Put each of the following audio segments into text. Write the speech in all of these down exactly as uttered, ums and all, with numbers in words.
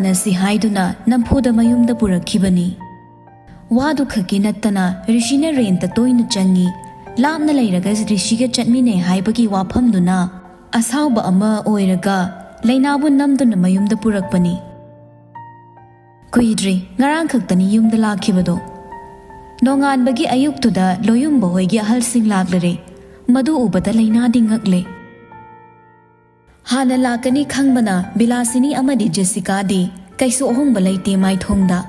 ꯅꯁꯤ ꯍꯥꯏꯗꯨꯅ ꯅꯝꯐꯨꯗ ꯃꯌꯨꯝꯗ ꯄꯨꯔꯛꯈꯤꯕꯅꯤ꯫ ꯋꯥꯗꯨ ꯈꯛꯀꯤ ꯅꯠꯇꯅ ꯔꯤꯁꯤꯅ ꯔꯦꯟꯇ ꯇꯣꯏꯅ ꯆꯪꯉꯤ, ꯂꯥꯞꯅ ꯂꯩꯔꯒ ꯔꯤꯁꯤꯒ ꯆꯠꯃꯤꯟꯅꯩ ꯍꯥꯏꯕꯒꯤ ꯋꯥꯐꯝꯗꯨꯅ ꯑꯁꯥꯎꯕ ꯑꯃ ꯑꯣꯏꯔꯒ ꯂꯩꯅꯥꯕꯨ ꯅꯝꯗꯨꯅ ꯃꯌꯨꯝꯗ ꯄꯨꯔꯛꯄꯅꯤ꯫ ꯀꯨꯏꯗ꯭ꯔꯤ, ꯉꯔꯥꯡ ꯈꯛꯇꯅꯤ ꯌꯨꯝꯗ ꯂꯥꯛꯈꯤꯕꯗꯣ꯫ ꯅꯣꯡꯉꯥꯟꯕꯒꯤ ꯑꯌꯨꯛꯇꯨꯗ ꯂꯣꯌꯨꯝꯕ ꯍꯣꯏꯒꯤ ꯑꯍꯜꯁꯤꯡ ꯂꯥꯛꯂꯔꯦ꯫ ꯃꯗꯨ ꯎꯕꯗ ꯂꯩꯅꯥꯗꯤ ꯉꯛꯂꯦ꯫ ꯍꯥꯟꯅ ꯂꯥꯛꯀꯅꯤ ꯈꯪꯕꯅ ꯕꯤꯂꯥꯁꯤꯅꯤ ꯑꯃꯗꯤ ꯖꯦꯁꯤꯀꯥꯗꯤ ꯀꯩꯁꯨ ꯑꯍꯣꯡꯕ ꯂꯩꯇꯦ ꯃꯥꯏꯊꯣꯡꯗ꯫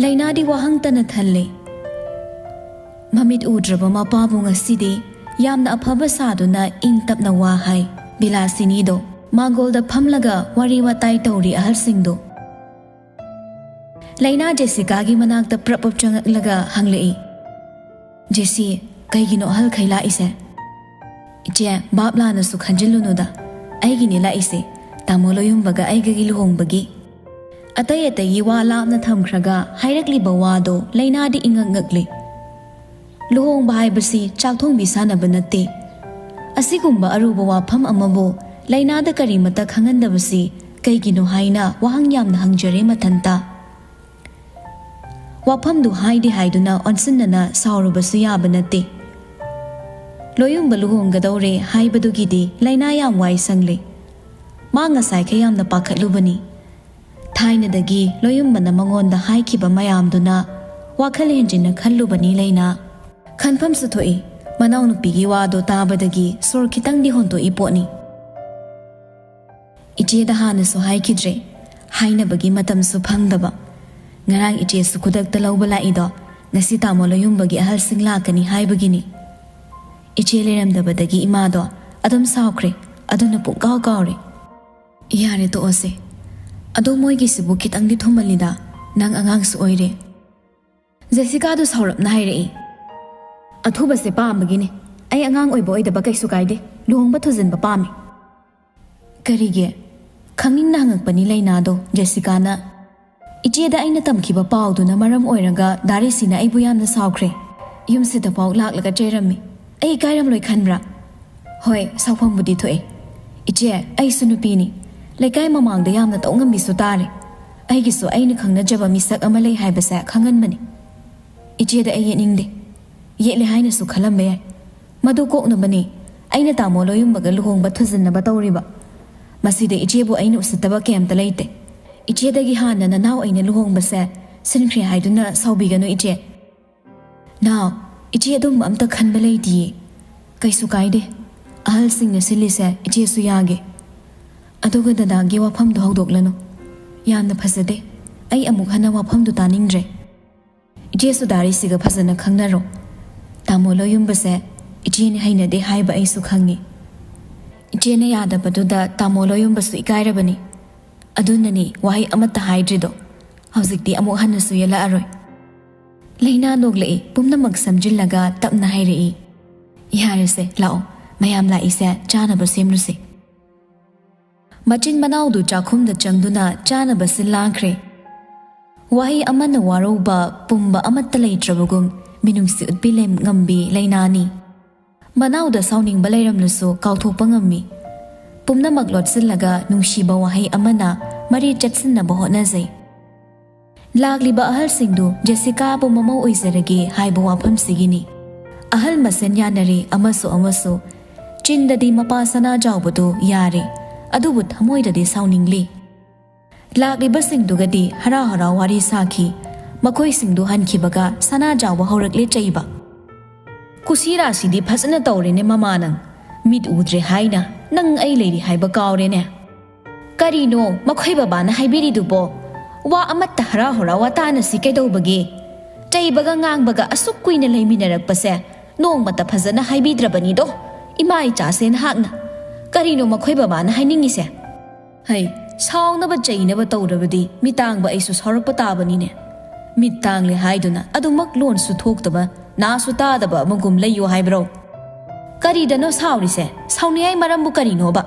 ꯂꯩꯅꯥꯗꯤ ꯋꯥꯍꯪꯇꯅ ꯊꯜꯂꯦ꯫ ꯃꯃꯤꯠ ꯎꯗ꯭ꯔꯕ ꯃꯄꯥꯕꯨ ꯉꯁꯤꯗꯤ ꯌꯥꯝꯅ ꯑꯐꯕ ꯁꯥꯗꯨꯅ ꯏꯪ ꯇꯞꯅ ꯋꯥ ꯍꯥꯏ꯫ ꯕꯤꯂꯥꯁꯤꯅꯤꯗꯣ ꯃꯥꯡꯒꯣꯜꯗ ꯐꯝꯂꯒ ꯋꯥꯔꯤ ꯋꯥꯇꯥꯏ ꯇꯧꯔꯤ ꯑꯍꯜꯁꯤꯡꯗꯣ꯫ ꯂꯩꯅꯥ ꯖꯦꯁꯤꯀꯥꯒꯤ ꯃꯅꯥꯛꯇ ꯄ꯭ꯔꯞ ꯄ꯭ꯔꯞ ꯆꯪꯉꯛꯂꯒ ꯍꯪꯂꯛꯏ, "ꯖꯦꯁꯤ, ꯀꯩꯒꯤꯅꯣ ꯑꯍꯜꯈꯩ ꯂꯥꯛꯏꯁꯦ?" "ꯏꯆꯦ, ꯚꯥꯞ ꯂꯥꯟꯅꯁꯨ ꯈꯟꯖꯤꯜꯂꯨꯅꯨꯗ꯫ ꯑꯩꯒꯤꯅꯦ ꯂꯥꯛꯏꯁꯦ, ꯇꯥꯃꯣ ꯂꯣꯌꯨꯝꯕꯒ ꯑꯩꯒꯒꯤ ꯂꯨꯍꯣꯡꯕꯒꯤ꯫" ꯑꯇꯩ ꯑꯇꯩꯒꯤ ꯋꯥ ꯂꯥꯞꯅ ꯊꯝꯈ꯭ꯔꯒ ꯍꯥꯏꯔꯛꯂꯤꯕ ꯋꯥꯗꯣ ꯂꯩꯅꯥꯗꯤ ꯏꯉꯛ ꯉꯛꯂꯤ꯫ ꯂꯨꯍꯣꯡꯕ ꯍꯥꯏꯕꯁꯤ ꯆꯥꯛ ꯊꯣꯡꯕꯤ ꯁꯥꯟꯅꯕ ꯅꯠꯇꯦ꯫ ꯑꯁꯤꯒꯨꯝꯕ ꯑꯔꯨꯕ ꯋꯥꯐꯝ ꯑꯃꯕꯨ ꯂꯩꯅꯥꯗ ꯀꯔꯤꯃꯠꯇ ꯈꯪꯍꯟꯗꯕꯁꯤ ꯀꯩꯒꯤꯅꯣ ꯍꯥꯏꯅ ꯋꯥꯍꯪ ꯌꯥꯝꯅ ꯍꯪꯖꯔꯦ ꯃꯊꯟꯇ꯫ ꯋꯥꯐꯝꯗꯨ ꯍꯥꯏꯗꯤ ꯍꯥꯏꯗꯨꯅ ꯑꯣꯟꯁꯤꯟꯅꯅ ꯁꯥꯎꯔꯨꯕꯁꯨ ꯌꯥꯕ ꯅꯠꯇꯦ꯫ ꯂꯣꯌꯨꯝꯕ ꯂꯨꯍꯣꯡꯒꯗꯧꯔꯦ ꯍꯥꯏꯕꯗꯨꯒꯤꯗꯤ ꯂꯩꯅꯥ ꯌꯥꯝ ꯋꯥꯏ ꯁꯪꯂꯦ꯫ ꯃꯥ ꯉꯁꯥꯏꯈꯩ ꯌꯥꯝꯅ ꯄꯥꯈꯠꯂꯨꯕꯅꯤ꯫ ꯊꯥꯏꯅꯗꯒꯤ ꯂꯣꯌꯨꯝꯕꯅ ꯃꯉꯣꯟꯗ ꯍꯥꯏꯈꯤꯕ ꯃꯌꯥꯝꯗꯨꯅ ꯋꯥꯈꯜ ꯍꯦꯟꯖꯤꯟꯅ ꯈꯜꯂꯨꯕꯅꯤ ꯂꯩꯅꯥ꯫ ꯈꯟꯐꯝꯁꯨ ꯊꯣꯛꯏ, ꯃꯅꯥꯎꯅꯨꯄꯤꯒꯤ ꯋꯥꯗꯣ ꯇꯥꯕꯗꯒꯤ ꯁꯣꯔ ꯈꯤꯇꯪꯗꯤ ꯍꯣꯟꯗꯣꯛꯏ ꯄꯣꯠꯅꯤ꯫ ꯏꯆꯦꯗ ꯍꯥꯟꯅꯁꯨ ꯍꯥꯏꯈꯤꯗ꯭ꯔꯦ, ꯍꯥꯏꯅꯕꯒꯤ ꯃꯇꯝꯁꯨ ꯐꯪꯗꯕ꯫ ꯉꯔꯥꯡ ꯏꯆꯦꯁꯨ ꯈꯨꯗꯛꯇ ꯂꯧꯕ ꯂꯥꯛꯏꯗꯣ, ꯉꯁꯤ ꯇꯥꯃꯣ ꯂꯣꯌꯨꯝꯕꯒꯤ ꯑꯍꯜꯁꯤꯡ ꯂꯥꯛꯀꯅꯤ ꯍꯥꯏꯕꯒꯤꯅꯤ꯫ ꯏꯆꯦ ꯂꯩꯔꯝꯗꯕꯗꯒꯤ ꯏꯃꯥꯗꯣ ꯑꯗꯨꯝ ꯁꯥꯎꯈ꯭ꯔꯦ, ꯑꯗꯨꯅ ꯄꯨꯡꯀꯥꯎ ꯀꯥꯎꯔꯦ꯫ ꯌꯥꯔꯦ, ꯇꯣꯛꯑꯁꯦ꯫ ꯑꯗꯣ ꯃꯣꯏꯒꯤꯁꯤꯕꯨ ꯈꯤꯇꯪꯗꯤ ꯊꯨꯃꯜꯂꯤꯗ, ꯅꯪ ꯑꯉꯥꯡꯁꯨ ꯑꯣꯏꯔꯦ꯫ ꯖꯦꯁꯤꯀꯥꯗꯨ ꯁꯥꯎꯔꯞꯅ ꯍꯥꯏꯔꯛꯏ, "ꯑꯊꯨꯕꯁꯦ ꯄꯥꯝꯕꯒꯤꯅꯦ꯫ ꯑꯩ ꯑꯉꯥꯡ ꯑꯣꯏꯕ ꯑꯣꯏꯗꯕ ꯀꯩꯁꯨ ꯀꯥꯏꯗꯦ, ꯂꯨꯍꯣꯡꯕ ꯊꯨꯖꯤꯟꯕ ꯄꯥꯝꯃꯤ꯫" "ꯀꯔꯤꯒꯤ?" ꯈꯪꯅꯤꯡꯅ ꯍꯪꯉꯛꯄꯅꯤ ꯂꯩꯅꯥꯗꯣ꯫ ꯖꯦꯁꯤꯀꯥꯅ, "ꯏꯆꯦꯗ ꯑꯩꯅ ꯇꯝꯈꯤꯕ ꯄꯥꯎꯗꯨꯅ ꯃꯔꯝ ꯑꯣꯏꯔꯒ ꯗꯥ ꯔꯤꯁꯤꯅ ꯑꯩꯕꯨ ꯌꯥꯝꯅ ꯁꯥꯎꯈ꯭ꯔꯦ꯫ ꯌꯨꯝꯁꯤꯗꯐꯥꯎ ꯂꯥꯛꯂꯒ ꯆꯩꯔꯝꯃꯤ꯫ ꯑꯩ ꯏꯀꯥꯏꯔꯝꯂꯣꯏ ꯈꯟꯕ꯭ꯔꯥ? ꯍꯣꯏ, ꯁꯥꯎꯐꯝꯕꯨꯗꯤ ꯊꯣꯛꯑꯦ꯫ ꯏꯆꯦ, ꯑꯩꯁꯨ ꯅꯨꯄꯤꯅꯤ꯫ ꯂꯩꯀꯥꯏ ꯃꯃꯥꯡꯗ ꯌꯥꯝꯅ ꯇꯧ ꯉꯝꯕꯤꯁꯨ ꯇꯥꯔꯦ꯫ ꯑꯩꯒꯤꯁꯨ ꯑꯩꯅ ꯈꯪꯅꯖꯕ ꯃꯤꯁꯛ ꯑꯃ ꯂꯩ ꯍꯥꯏꯕꯁꯦ ꯈꯪꯍꯟꯕꯅꯤ꯫ ꯏꯆꯦꯗ ꯑꯩ ꯌꯦꯠꯅꯤꯡꯗꯦ꯫ ꯌꯦꯠꯂꯦ ꯍꯥꯏꯅꯁꯨ ꯈꯜꯂꯝꯕ ꯌꯥꯏ꯫ ꯃꯗꯨ ꯀꯣꯛꯅꯕꯅꯤ ꯑꯩꯅ ꯇꯥꯃꯣ ꯂꯣꯌꯨꯝꯕꯒ ꯂꯨꯍꯣꯡꯕ ꯊꯨꯖꯤꯟꯅꯕ ꯇꯧꯔꯤꯕ꯫ ꯃꯁꯤꯗ ꯏꯆꯦꯕꯨ ꯑꯩꯅ ꯎꯁꯤꯠꯇꯕ ꯀꯩꯝꯇ ꯂꯩꯇꯦ꯫ ꯏꯆꯦꯗꯒꯤ ꯍꯥꯟꯅ ꯅꯅꯥꯎ ꯑꯩꯅ ꯂꯨꯍꯣꯡꯕꯁꯦ ꯁꯤꯟꯈ꯭ꯔꯦ ꯍꯥꯏꯗꯨꯅ ꯁꯥꯎꯕꯤꯒꯅꯨ ꯏꯆꯦ꯫ ꯅꯥꯎ, ꯏꯆꯦ ꯑꯗꯨꯝꯕ ꯑꯝꯇ ꯈꯟꯕ ꯂꯩꯇꯤꯌꯦ꯫ ꯀꯩꯁꯨ ꯀꯥꯏꯗꯦ꯫ ꯑꯍꯜꯁꯤꯡꯅ ꯁꯤꯜꯂꯤꯁꯦ ꯏꯆꯦꯁꯨ ꯌꯥꯒꯦ꯫ ꯑꯗꯨꯒ ꯗꯗꯥꯒꯤ ꯋꯥꯐꯝꯗꯣ ꯍꯧꯗꯣꯛꯂꯅꯨ꯫ ꯌꯥꯝꯅ ꯐꯖꯗꯦ꯫ ꯑꯩ ꯑꯃꯨꯛ ꯍꯟꯅ ꯋꯥꯐꯝꯗꯨ ꯇꯥꯅꯤꯡꯗ꯭ꯔꯦ꯫ ꯏꯆꯦ ꯁꯨꯗꯥꯔꯤꯁꯤꯒ ꯐꯖꯅ ꯈꯪꯅꯔꯣ꯫ ꯇꯥꯃꯣ ꯂꯣꯌꯨꯝꯕꯁꯦ ꯏꯆꯦꯅ ꯍꯩꯅꯗꯦ ꯍꯥꯏꯕ ꯑꯩꯁꯨ ꯈꯪꯉꯤ꯫ ꯏꯆꯦꯅ ꯌꯥꯗꯕꯗꯨꯗ ꯇꯥꯃꯣ ꯂꯣꯌꯨꯝꯕꯁꯨ ꯏꯀꯥꯏꯔꯕꯅꯤ꯫ ꯑꯗꯨꯅꯅꯤ ꯋꯥꯍꯩ ꯑꯃꯠꯇ ꯍꯥꯏꯗ꯭ꯔꯤꯗꯣ꯫ ꯍꯧꯖꯤꯛꯇꯤ ꯑꯃꯨꯛ ꯍꯟꯅꯁꯨ ꯌꯦꯜꯂꯛꯑꯔꯣꯏ꯫ ꯂꯩꯅꯥ ꯅꯣꯛꯂꯛꯏ꯫ ꯄꯨꯝꯅꯃꯛ ꯁꯝꯖꯤꯜꯂꯒ ꯇꯞꯅ ꯍꯥꯏꯔꯛꯏ, "ꯌꯥꯔꯦꯁꯦ, ꯂꯥꯛꯑꯣ, ꯃꯌꯥꯝ ꯂꯥꯛꯏꯁꯦ ꯆꯥꯅꯕ ꯁꯦꯝꯂꯨꯁꯦ"꯫ ꯃꯆꯤꯟ ꯃꯅꯥꯎꯗꯨ ꯆꯥꯛꯈꯨꯝꯗ ꯆꯪꯗꯨꯅ ꯆꯥꯅꯕ ꯁꯤꯜ ꯂꯥꯡꯈ꯭ꯔꯦ꯫ ꯋꯥꯍꯩ ꯑꯃꯅ ꯋꯥꯔꯧꯕ ꯄꯨꯝꯕ ꯑꯃꯠꯇ ꯂꯩꯇ꯭ꯔꯕꯒꯨꯝ ꯃꯤꯅꯨꯡꯁꯤ ꯎꯠꯄꯤ ꯂꯩ-, ꯉꯝꯕꯤ ꯂꯩꯅꯥꯅꯤ꯫ ꯃꯅꯥꯎꯗ ꯁꯥꯎꯅꯤꯡꯕ ꯂꯩꯔꯝꯂꯁꯨ ꯀꯥꯎꯊꯣꯛꯄ ꯉꯝꯃꯤ꯫ ꯄꯨꯝꯅꯃꯛ ꯂꯣꯠꯁꯤꯜꯂꯒ ꯅꯨꯡꯁꯤꯕ ꯋꯥꯍꯩ ꯑꯃꯅ ꯃꯔꯤ ꯆꯠꯁꯤꯟꯅꯕ ꯍꯣꯠꯅꯖꯩ꯫ ꯂꯥꯛꯂꯤꯕ ꯑꯍꯜꯁꯤꯡꯗꯨ ꯖꯦꯁꯤꯀꯥꯕꯨ ꯃꯃꯧ ꯑꯣꯏꯖꯔꯒꯦ ꯍꯥꯏꯕ ꯋꯥꯐꯝꯁꯤꯒꯤꯅꯤ꯫ ꯑꯍꯜ ꯃꯁꯦꯟ ꯌꯥꯅꯔꯦ ꯑꯃꯁꯨ ꯑꯃꯁꯨ꯫ ꯆꯤꯟꯗꯗꯤ ꯃꯄꯥ ꯁꯅꯥꯖꯥꯎꯕꯗꯨ ꯌꯥꯔꯦ, ꯑꯗꯨꯕꯨ ꯊꯃꯣꯏꯗꯗꯤ ꯁꯥꯎꯅꯤꯡꯂꯤ꯫ ꯂꯥꯛꯂꯤꯕꯁꯤꯡꯗꯨꯒꯗꯤ ꯍꯔꯥꯎ ꯍꯔꯥꯎ ꯋꯥꯔꯤ ꯁꯥꯈꯤ꯫ ꯃꯈꯣꯏꯁꯤꯡꯗꯨ ꯍꯟꯈꯤꯕꯒ ꯁꯅꯥꯖꯥꯎꯕ ꯍꯧꯔꯛꯂꯦ ꯆꯩꯕ꯫ "ꯀꯨꯁꯤ ꯔꯥꯁꯤꯗꯤ ꯐꯖꯅ ꯇꯧꯔꯦꯅꯦ ꯃꯃꯥ ꯅꯪ꯫ ꯃꯤꯠ ꯎꯗ꯭ꯔꯦ ꯍꯥꯏꯅ ꯅꯪ ꯑꯩ ꯂꯩꯔꯤ ꯍꯥꯏꯕ ꯀꯥꯎꯔꯦꯅꯦ꯫ ꯀꯔꯤꯅꯣ ꯃꯈꯣꯏ ꯕꯕꯥꯅ ꯍꯥꯏꯕꯤꯔꯤꯗꯨꯕꯣ? ꯋꯥ ꯑꯃꯠꯇ ꯍꯔꯥꯎ ꯍꯔꯥꯎ ꯋꯥ ꯇꯥꯅꯁꯤ ꯀꯩꯗꯧꯕꯒꯦ? ꯆꯩꯕꯒ ꯉꯥꯡꯕꯒ ꯑꯁꯨꯛ ꯀꯨꯏꯅ ꯂꯩꯃꯤꯟꯅꯔꯛꯄꯁꯦ ꯅꯣꯡꯃꯇ ꯐꯖꯅ ꯍꯥꯏꯕꯤꯗ꯭ꯔꯕꯅꯤꯗꯣ ꯏꯃꯥ ꯏꯆꯥꯁꯦ ꯅꯍꯥꯛꯅ꯫ ꯀꯔꯤꯅꯣ ꯃꯈꯣꯏ ꯕꯕꯥꯅ ꯍꯥꯏꯅꯤꯡꯉꯤꯁꯦ?" ꯍꯩ, ꯁꯥꯎꯅꯕ ꯆꯩꯅꯕ ꯇꯧꯔꯕꯗꯤ ꯃꯤꯇꯥꯡꯕ ꯑꯩꯁꯨ ꯁꯥꯎꯔꯛꯄ ꯇꯥꯕꯅꯤꯅꯦ꯫ ꯃꯤꯠ ꯇꯥꯡꯂꯦ ꯍꯥꯏꯗꯨꯅ ꯑꯗꯨꯃꯛ ꯂꯣꯟꯁꯨ ꯊꯣꯛꯇꯕ, ꯅꯥꯁꯨ ꯇꯥꯗꯕ ꯑꯃꯒꯨꯝ ꯂꯩꯌꯨ ꯍꯥꯏꯕ꯭ꯔꯣ? ꯀꯔꯤꯗꯅꯣ ꯁꯥꯎꯔꯤꯁꯦ? ꯁꯥꯎꯅꯤꯡꯉꯥꯏ ꯃꯔꯝꯕꯨ ꯀꯔꯤꯅꯣꯕ?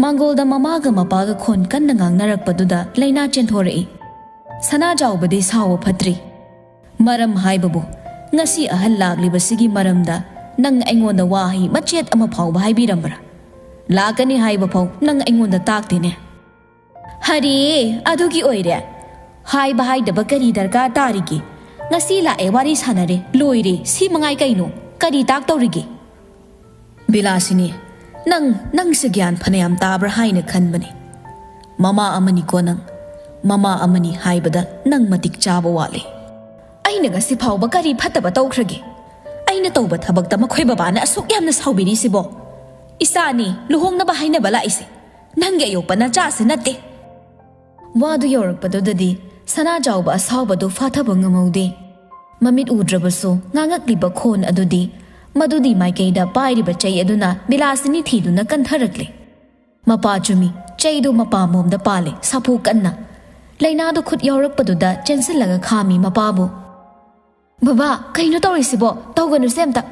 ꯃꯥꯡꯒꯣꯜꯗ ꯃꯃꯥꯒ ꯃꯄꯥꯒ ꯈꯣꯟ ꯀꯟꯅ ꯉꯥꯡꯅꯔꯛꯄꯗꯨꯗ ꯂꯩꯅꯥ ꯆꯦꯟꯊꯣꯔꯛꯏ꯫ "ꯁꯅꯥꯖꯥꯎꯕꯗꯤ ꯁꯥꯎꯕ ꯐꯠꯇ꯭ꯔꯤ꯫ ꯃꯔꯝ ꯍꯥꯏꯕꯕꯨ, ꯉꯁꯤ ꯑꯍꯜ ꯂꯥꯛꯂꯤꯕꯁꯤꯒꯤ ꯃꯔꯝꯗ ꯅꯪ ꯑꯩꯉꯣꯟꯗ ꯋꯥꯍꯩ ꯃꯆꯦꯠ ꯑꯃ ꯐꯥꯎꯕ ꯍꯥꯏꯕꯤꯔꯝꯕ꯭ꯔꯥ? ꯂꯥꯛꯀꯅꯤ ꯍꯥꯏꯕ ꯐꯥꯎ ꯅꯪ ꯑꯩꯉꯣꯟꯗ ꯇꯥꯛꯇꯦꯅꯦ꯫ "ꯐꯔꯦ, ꯑꯗꯨꯒꯤ ꯑꯣꯏꯔꯦ꯫ ꯍꯥꯏꯕ ꯍꯥꯏꯗꯕ ꯀꯔꯤ ꯗꯔꯀꯥꯔ ꯇꯥꯔꯤꯒꯦ? ꯉꯁꯤ ꯂꯥꯛꯑꯦ, ꯋꯥꯔꯤ ꯁꯥꯟꯅꯔꯦ, ꯂꯣꯏꯔꯦ, ꯁꯤ ꯃꯉꯥꯏ ꯀꯩꯅꯣ? ꯀꯔꯤ ꯇꯥꯛꯇꯧꯔꯤꯒꯦ?" "ꯕꯤꯂꯥꯁꯤꯅꯤ, ꯅꯪ, ꯅꯪꯁꯦ ꯒ꯭ꯌꯥꯟ ꯐꯅꯌꯥꯝ ꯇꯥꯕ꯭ꯔꯥ ꯍꯥꯏꯅ ꯈꯟꯕꯅꯤ꯫ ꯃꯃꯥ ꯑꯃꯅꯤꯀꯣ ꯅꯪ꯫ ꯃꯃꯥ ꯑꯃꯅꯤ ꯍꯥꯏꯕꯗ ꯅꯪ ꯃꯇꯤꯛ ꯆꯥꯕ ꯋꯥꯠꯂꯤ꯫ ꯑꯩꯅ ꯉꯁꯤ ꯐꯥꯎꯕ ꯀꯔꯤ ꯐꯠꯇꯕ ꯇꯧꯈ꯭ꯔꯒꯦ? ꯑꯩꯅ ꯇꯧꯕ ꯊꯕꯛꯇ ꯃꯈꯣꯏ ꯕꯕꯥꯅ ꯑꯁꯨꯛ ꯌꯥꯝꯅ ꯁꯥꯎꯕꯤꯔꯤꯁꯤꯕꯣ? ꯏꯆꯥꯅꯤ, ꯂꯨꯍꯣꯡꯅꯕ ꯍꯥꯏꯅꯕ ꯂꯥꯛꯏꯁꯦ꯫ ꯅꯪꯒꯤ ꯑꯌꯣꯛꯄ ꯅꯆꯥꯁꯤ ꯅꯠꯇꯦ꯫" ꯋꯥꯗꯨ ꯌꯧꯔꯛꯄꯗꯨꯗꯗꯤ ꯁꯅꯥꯖꯥꯎꯕ ꯑꯁꯥꯎꯕꯗꯨ ꯐꯥꯊꯕ ꯉꯝꯍꯧꯗꯦ꯫ ꯃꯃꯤꯠ ꯎꯗ꯭ꯔꯕꯁꯨ ꯉꯥꯡꯉꯛꯂꯤꯕ ꯈꯣꯟ ꯑꯗꯨꯗꯤ, ꯃꯗꯨꯗꯤ ꯃꯥꯏꯀꯩꯗ ꯄꯥꯏꯔꯤꯕ ꯆꯩ ꯑꯗꯨꯅ ꯕꯤꯂꯥꯁꯤꯅꯤ ꯊꯤꯗꯨꯅ ꯀꯟꯊꯔꯛꯂꯦ꯫ ꯃꯄꯥ ꯆꯨꯝꯃꯤ, ꯆꯩꯗꯨ ꯃꯄꯥ ꯃꯣꯝꯗ ꯄꯥꯜꯂꯦ, ꯁꯥꯐꯨ ꯀꯟꯅ꯫ ꯂꯩꯅꯥꯗꯨ ꯈꯨꯠ ꯌꯥꯎꯔꯛꯄꯗꯨꯗ ꯆꯦꯟꯁꯤꯜꯂꯒ ꯈꯥꯝꯃꯤ ꯃꯄꯥꯕꯨ꯫ "ꯕꯕꯥ, ꯀꯩꯅꯣ ꯇꯧꯔꯤꯁꯤꯕꯣ? ꯇꯧꯒꯅꯨꯁꯦ ꯑꯝꯇ!"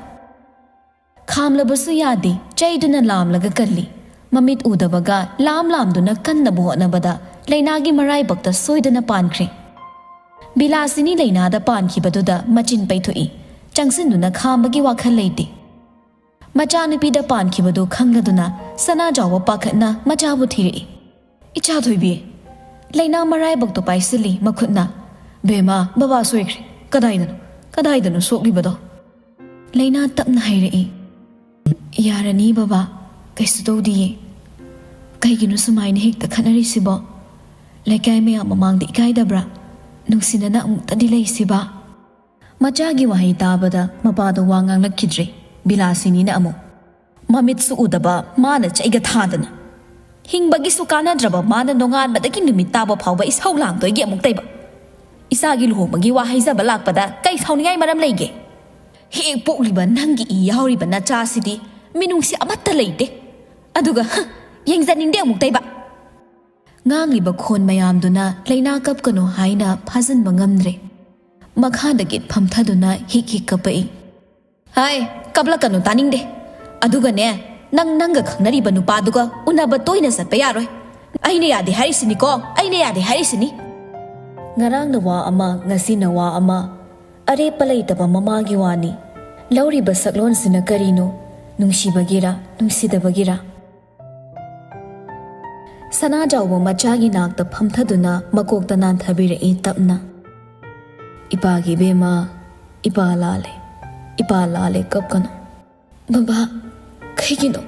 ꯈꯥꯝꯂꯕꯁꯨ ꯌꯥꯗꯦ, ꯆꯩꯗꯨꯅ ꯂꯥꯝꯂꯒ ꯀꯜꯂꯤ꯫ ꯃꯃꯤꯠ ꯎꯗꯕꯒ ꯂꯥꯝ ꯂꯥꯝꯗꯨꯅ ꯀꯟꯅꯕ ꯍꯣꯠꯅꯕꯗ ꯂꯩꯅꯥꯒꯤ ꯃꯔꯥꯏꯕꯛꯇ ꯁꯣꯏꯗꯅ ꯄꯥꯟꯈ꯭ꯔꯦ꯫ ꯕꯤꯂꯥꯁꯤꯅꯤ ꯂꯩꯅꯥꯗ ꯄꯥꯟꯈꯤꯕꯗꯨꯗ ꯃꯆꯤꯟ ꯄꯩꯊꯣꯛꯏ꯫ ꯆꯪꯁꯤꯟꯗꯨꯅ ꯈꯥꯝꯕꯒꯤ ꯋꯥꯈꯜ ꯂꯩꯇꯦ꯫ ꯃꯆꯥꯅꯨꯄꯤꯗ ꯄꯥꯟꯈꯤꯕꯗꯨ ꯈꯪꯂꯗꯨꯅ ꯁꯅꯥꯖꯥꯎꯕ ꯄꯥꯈꯠꯅ ꯃꯆꯥꯕꯨ ꯊꯤꯔꯛꯏ꯫ "ꯏꯆꯥ ꯊꯣꯏꯕꯤ!" ꯂꯩꯅꯥ ꯃꯔꯥꯏꯕꯛꯇꯨ ꯄꯥꯏꯁꯤꯜꯂꯤ ꯃꯈꯨꯠꯅ꯫ "ꯕꯦꯝꯃ, ꯕꯕꯥ ꯁꯣꯏꯈ꯭ꯔꯦ꯫ ꯀꯗꯥꯏꯗꯅꯣ, ꯀꯗꯥꯏꯗꯅꯣ ꯁꯣꯛꯂꯤꯕꯗꯣ?" ꯂꯩꯅꯥ ꯇꯞꯅ ꯍꯥꯏꯔꯛꯏ꯫ "ꯌꯥꯔꯅꯤ ꯕꯕꯥ, ꯀꯩꯁꯨ ꯇꯧꯗꯤꯌꯦ꯫ ꯀꯩꯒꯤꯅꯣ ꯁꯨꯃꯥꯏꯅ ꯍꯦꯛꯇ ꯈꯠꯅꯔꯤꯁꯤꯕꯣ? ꯂꯩꯀꯥꯏ ꯃꯌꯥꯝ ꯃꯃꯥꯡꯗ ꯏꯀꯥꯏꯗꯕ꯭ꯔꯥ? ꯅꯨꯡꯁꯤꯅꯅ ꯑꯃꯨꯛꯇꯗꯤ ꯂꯩꯁꯤꯕ?" ꯃꯆꯥꯒꯤ ꯋꯥꯍꯩ ꯇꯥꯕꯗ ꯃꯄꯥꯗꯣ ꯋꯥ ꯉꯥꯡꯂꯛꯈꯤꯗ꯭ꯔꯦ꯫ ꯕꯤꯂꯥꯁꯤꯅꯤꯅ ꯑꯃꯨꯛ, "ꯃꯃꯤꯠꯁꯨ ꯎꯗꯕ ꯃꯥꯅ ꯆꯩꯒ ꯊꯥꯗꯅ, ꯍꯤꯡꯕꯒꯤꯁꯨ ꯀꯥꯟꯅꯗ꯭ꯔꯕ ꯃꯥꯅ ꯅꯣꯡꯉꯥꯟꯕꯗꯒꯤ ꯅꯨꯃꯤꯠ ꯇꯥꯕ ꯐꯥꯎꯕ ꯏꯁꯧ ꯂꯥꯡꯗꯣꯏꯒꯤ ꯑꯃꯨꯛꯇꯩꯕ꯫ ꯏꯆꯥꯒꯤ ꯂꯨꯍꯣꯡꯕꯒꯤ ꯋꯥ ꯍꯥꯏꯖꯕ ꯂꯥꯛꯄꯗ ꯀꯩ ꯁꯥꯎꯅꯤꯡꯉꯥꯏ ꯃꯔꯝ ꯂꯩꯒꯦ? ꯍꯦꯛ ꯄꯣꯛꯂꯤꯕ ꯅꯪꯒꯤ ꯏ ꯌꯥꯎꯔꯤꯕ ꯅꯆꯥꯁꯤꯗꯤ ꯃꯤꯅꯨꯡꯁꯤ ꯑꯃꯠꯇ ꯂꯩꯇꯦ꯫ ꯑꯗꯨꯒ, ꯍ, ꯌꯦꯡꯖꯅꯤꯡꯗꯦ ꯑꯃꯨꯛꯇꯩꯕ!" ꯉꯥꯡꯂꯤꯕ ꯈꯣꯟ ꯃꯌꯥꯝꯗꯨꯅ ꯂꯩꯅꯥ ꯀꯞꯀꯅꯨ ꯍꯥꯏꯅ ꯐꯥꯖꯤꯟꯕ ꯉꯝꯗ꯭ꯔꯦ꯫ ꯃꯈꯥꯗ ꯒꯤꯠ ꯐꯝꯊꯗꯨꯅ ꯍꯤꯛ ꯍꯤꯛ ꯀꯞꯄꯛꯏ꯫ "ꯍꯥꯏ, ꯀꯞꯂꯛꯀꯅꯨ, ꯇꯥꯅꯤꯡꯗꯦ꯫ ꯑꯗꯨꯒꯅꯦ, ꯅꯪ ꯅꯪꯒ ꯈꯪꯅꯔꯤꯕ ꯅꯨꯄꯥꯗꯨꯒ ꯎꯅꯕ ꯇꯣꯏꯅ ꯆꯠꯄ ꯌꯥꯔꯣꯏ꯫ ꯑꯩꯅ ꯌꯥꯗꯦ ꯍꯥꯏꯔꯤꯁꯤꯅꯤꯀꯣ, ꯑꯩꯅ ꯌꯥꯗꯦ ꯍꯥꯏꯔꯤꯁꯤꯅꯤ꯫" ꯉꯔꯥꯡꯅ ꯋꯥ ꯑꯃ, ꯉꯁꯤꯅ ꯋꯥ ꯑꯃ꯫ ꯑꯔꯦꯞꯄ ꯂꯩꯇꯕ ꯃꯃꯥꯒꯤ ꯋꯥꯅꯤ꯫ ꯂꯧꯔꯤꯕ ꯁꯛꯂꯣꯟꯁꯤꯅ ꯀꯔꯤꯅꯣ? ꯅꯨꯡꯁꯤꯕꯒꯤꯔ, ꯅꯨꯡꯁꯤꯗꯕꯒꯤꯔ? ꯁꯅꯥꯖꯥꯎꯕ ꯃꯆꯥꯒꯤ ꯅꯥꯛꯇ ꯐꯝꯊꯗꯨꯅ ꯃꯀꯣꯛꯇ ꯅꯥꯟꯊꯕꯤꯔꯛꯏ ꯇꯞꯅ꯫ "ꯏꯄꯥꯒꯤ ꯏꯕꯦꯝꯃ, ꯏꯄꯥ ꯂꯥꯜꯂꯦ, ꯏꯄꯥ ꯂꯥꯜꯂꯦ, ꯀꯞꯀꯅꯨ꯫ ꯕꯕꯥ, ꯀꯩꯒꯤꯅꯣ?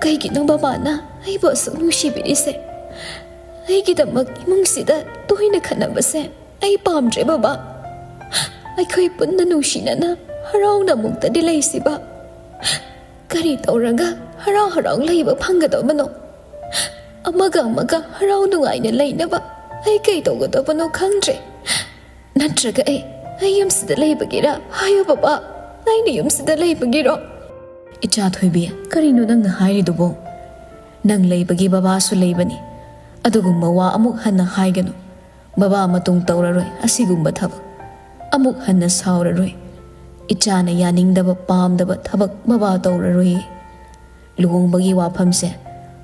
ꯀꯩꯒꯤꯅꯣ ꯕꯕꯥꯅ ꯑꯩꯕꯨ ꯑꯁꯨꯛ ꯅꯨꯡꯁꯤꯕꯤꯔꯤꯁꯦ? ꯑꯩꯒꯤꯗꯃꯛ ꯏꯃꯨꯡꯁꯤꯗ ꯇꯣꯏꯅ ꯈꯠꯅꯕꯁꯦ ꯑꯩ ꯄꯥꯝꯗ꯭ꯔꯦ ꯕꯕꯥ꯫ ꯑꯩꯈꯣꯏ ꯄꯨꯟꯅ ꯅꯨꯡꯁꯤꯅꯅ ꯍꯔꯥꯎꯅ ꯑꯃꯨꯛꯇꯗꯤ ꯂꯩꯁꯤꯕ꯫ ꯀꯔꯤ ꯇꯧꯔꯒ ꯍꯔꯥꯎ ꯍꯔꯥꯎ ꯂꯩꯕ ꯐꯪꯒꯗꯕꯅꯣ? ꯑꯃꯒ ꯑꯃꯒ ꯍꯔꯥꯎ ꯅꯨꯡꯉꯥꯏꯅ ꯂꯩꯅꯕ ꯑꯩ ꯀꯩ ꯇꯧꯒꯗꯕꯅꯣ ꯈꯪꯗ꯭ꯔꯦ꯫ ꯅꯠꯇ꯭ꯔꯒ ꯑꯩ, ꯑꯩ ꯌꯨꯝꯁꯤꯗ ꯂꯩꯕꯒꯤꯔ? ꯍꯥꯏꯌꯨ ꯕꯕꯥ, ꯑꯩꯅ ꯌꯨꯝꯁꯤꯗ ꯂꯩꯕꯒꯤꯔꯣ?" "ꯏꯆꯥ ꯊꯣꯏꯕꯤ, ꯀꯔꯤꯅꯣ ꯅꯪꯅ ꯍꯥꯏꯔꯤꯗꯨꯕꯣ? ꯅꯪ ꯂꯩꯕꯒꯤ ꯕꯕꯥꯁꯨ ꯂꯩꯕꯅꯤ꯫ ꯑꯗꯨꯒꯨꯝꯕ ꯋꯥ ꯑꯃꯨꯛ ꯍꯟꯅ ꯍꯥꯏꯒꯅꯨ꯫ ꯕꯕꯥ ꯃꯇꯨꯡ ꯇꯧꯔꯔꯣꯏ ꯑꯁꯤꯒꯨꯝꯕ ꯊꯕꯛ꯫ ꯑꯃꯨꯛ ꯍꯟꯅ ꯁꯥꯎꯔꯔꯣꯏ꯫ ꯏꯆꯥꯅ ꯌꯥꯅꯤꯡꯗꯕ, ꯄꯥꯝꯗꯕ ꯊꯕꯛ ꯕꯕꯥ ꯇꯧꯔꯔꯣꯏꯌꯦ꯫ ꯂꯨꯍꯣꯡꯕꯒꯤ ꯋꯥꯐꯝꯁꯦ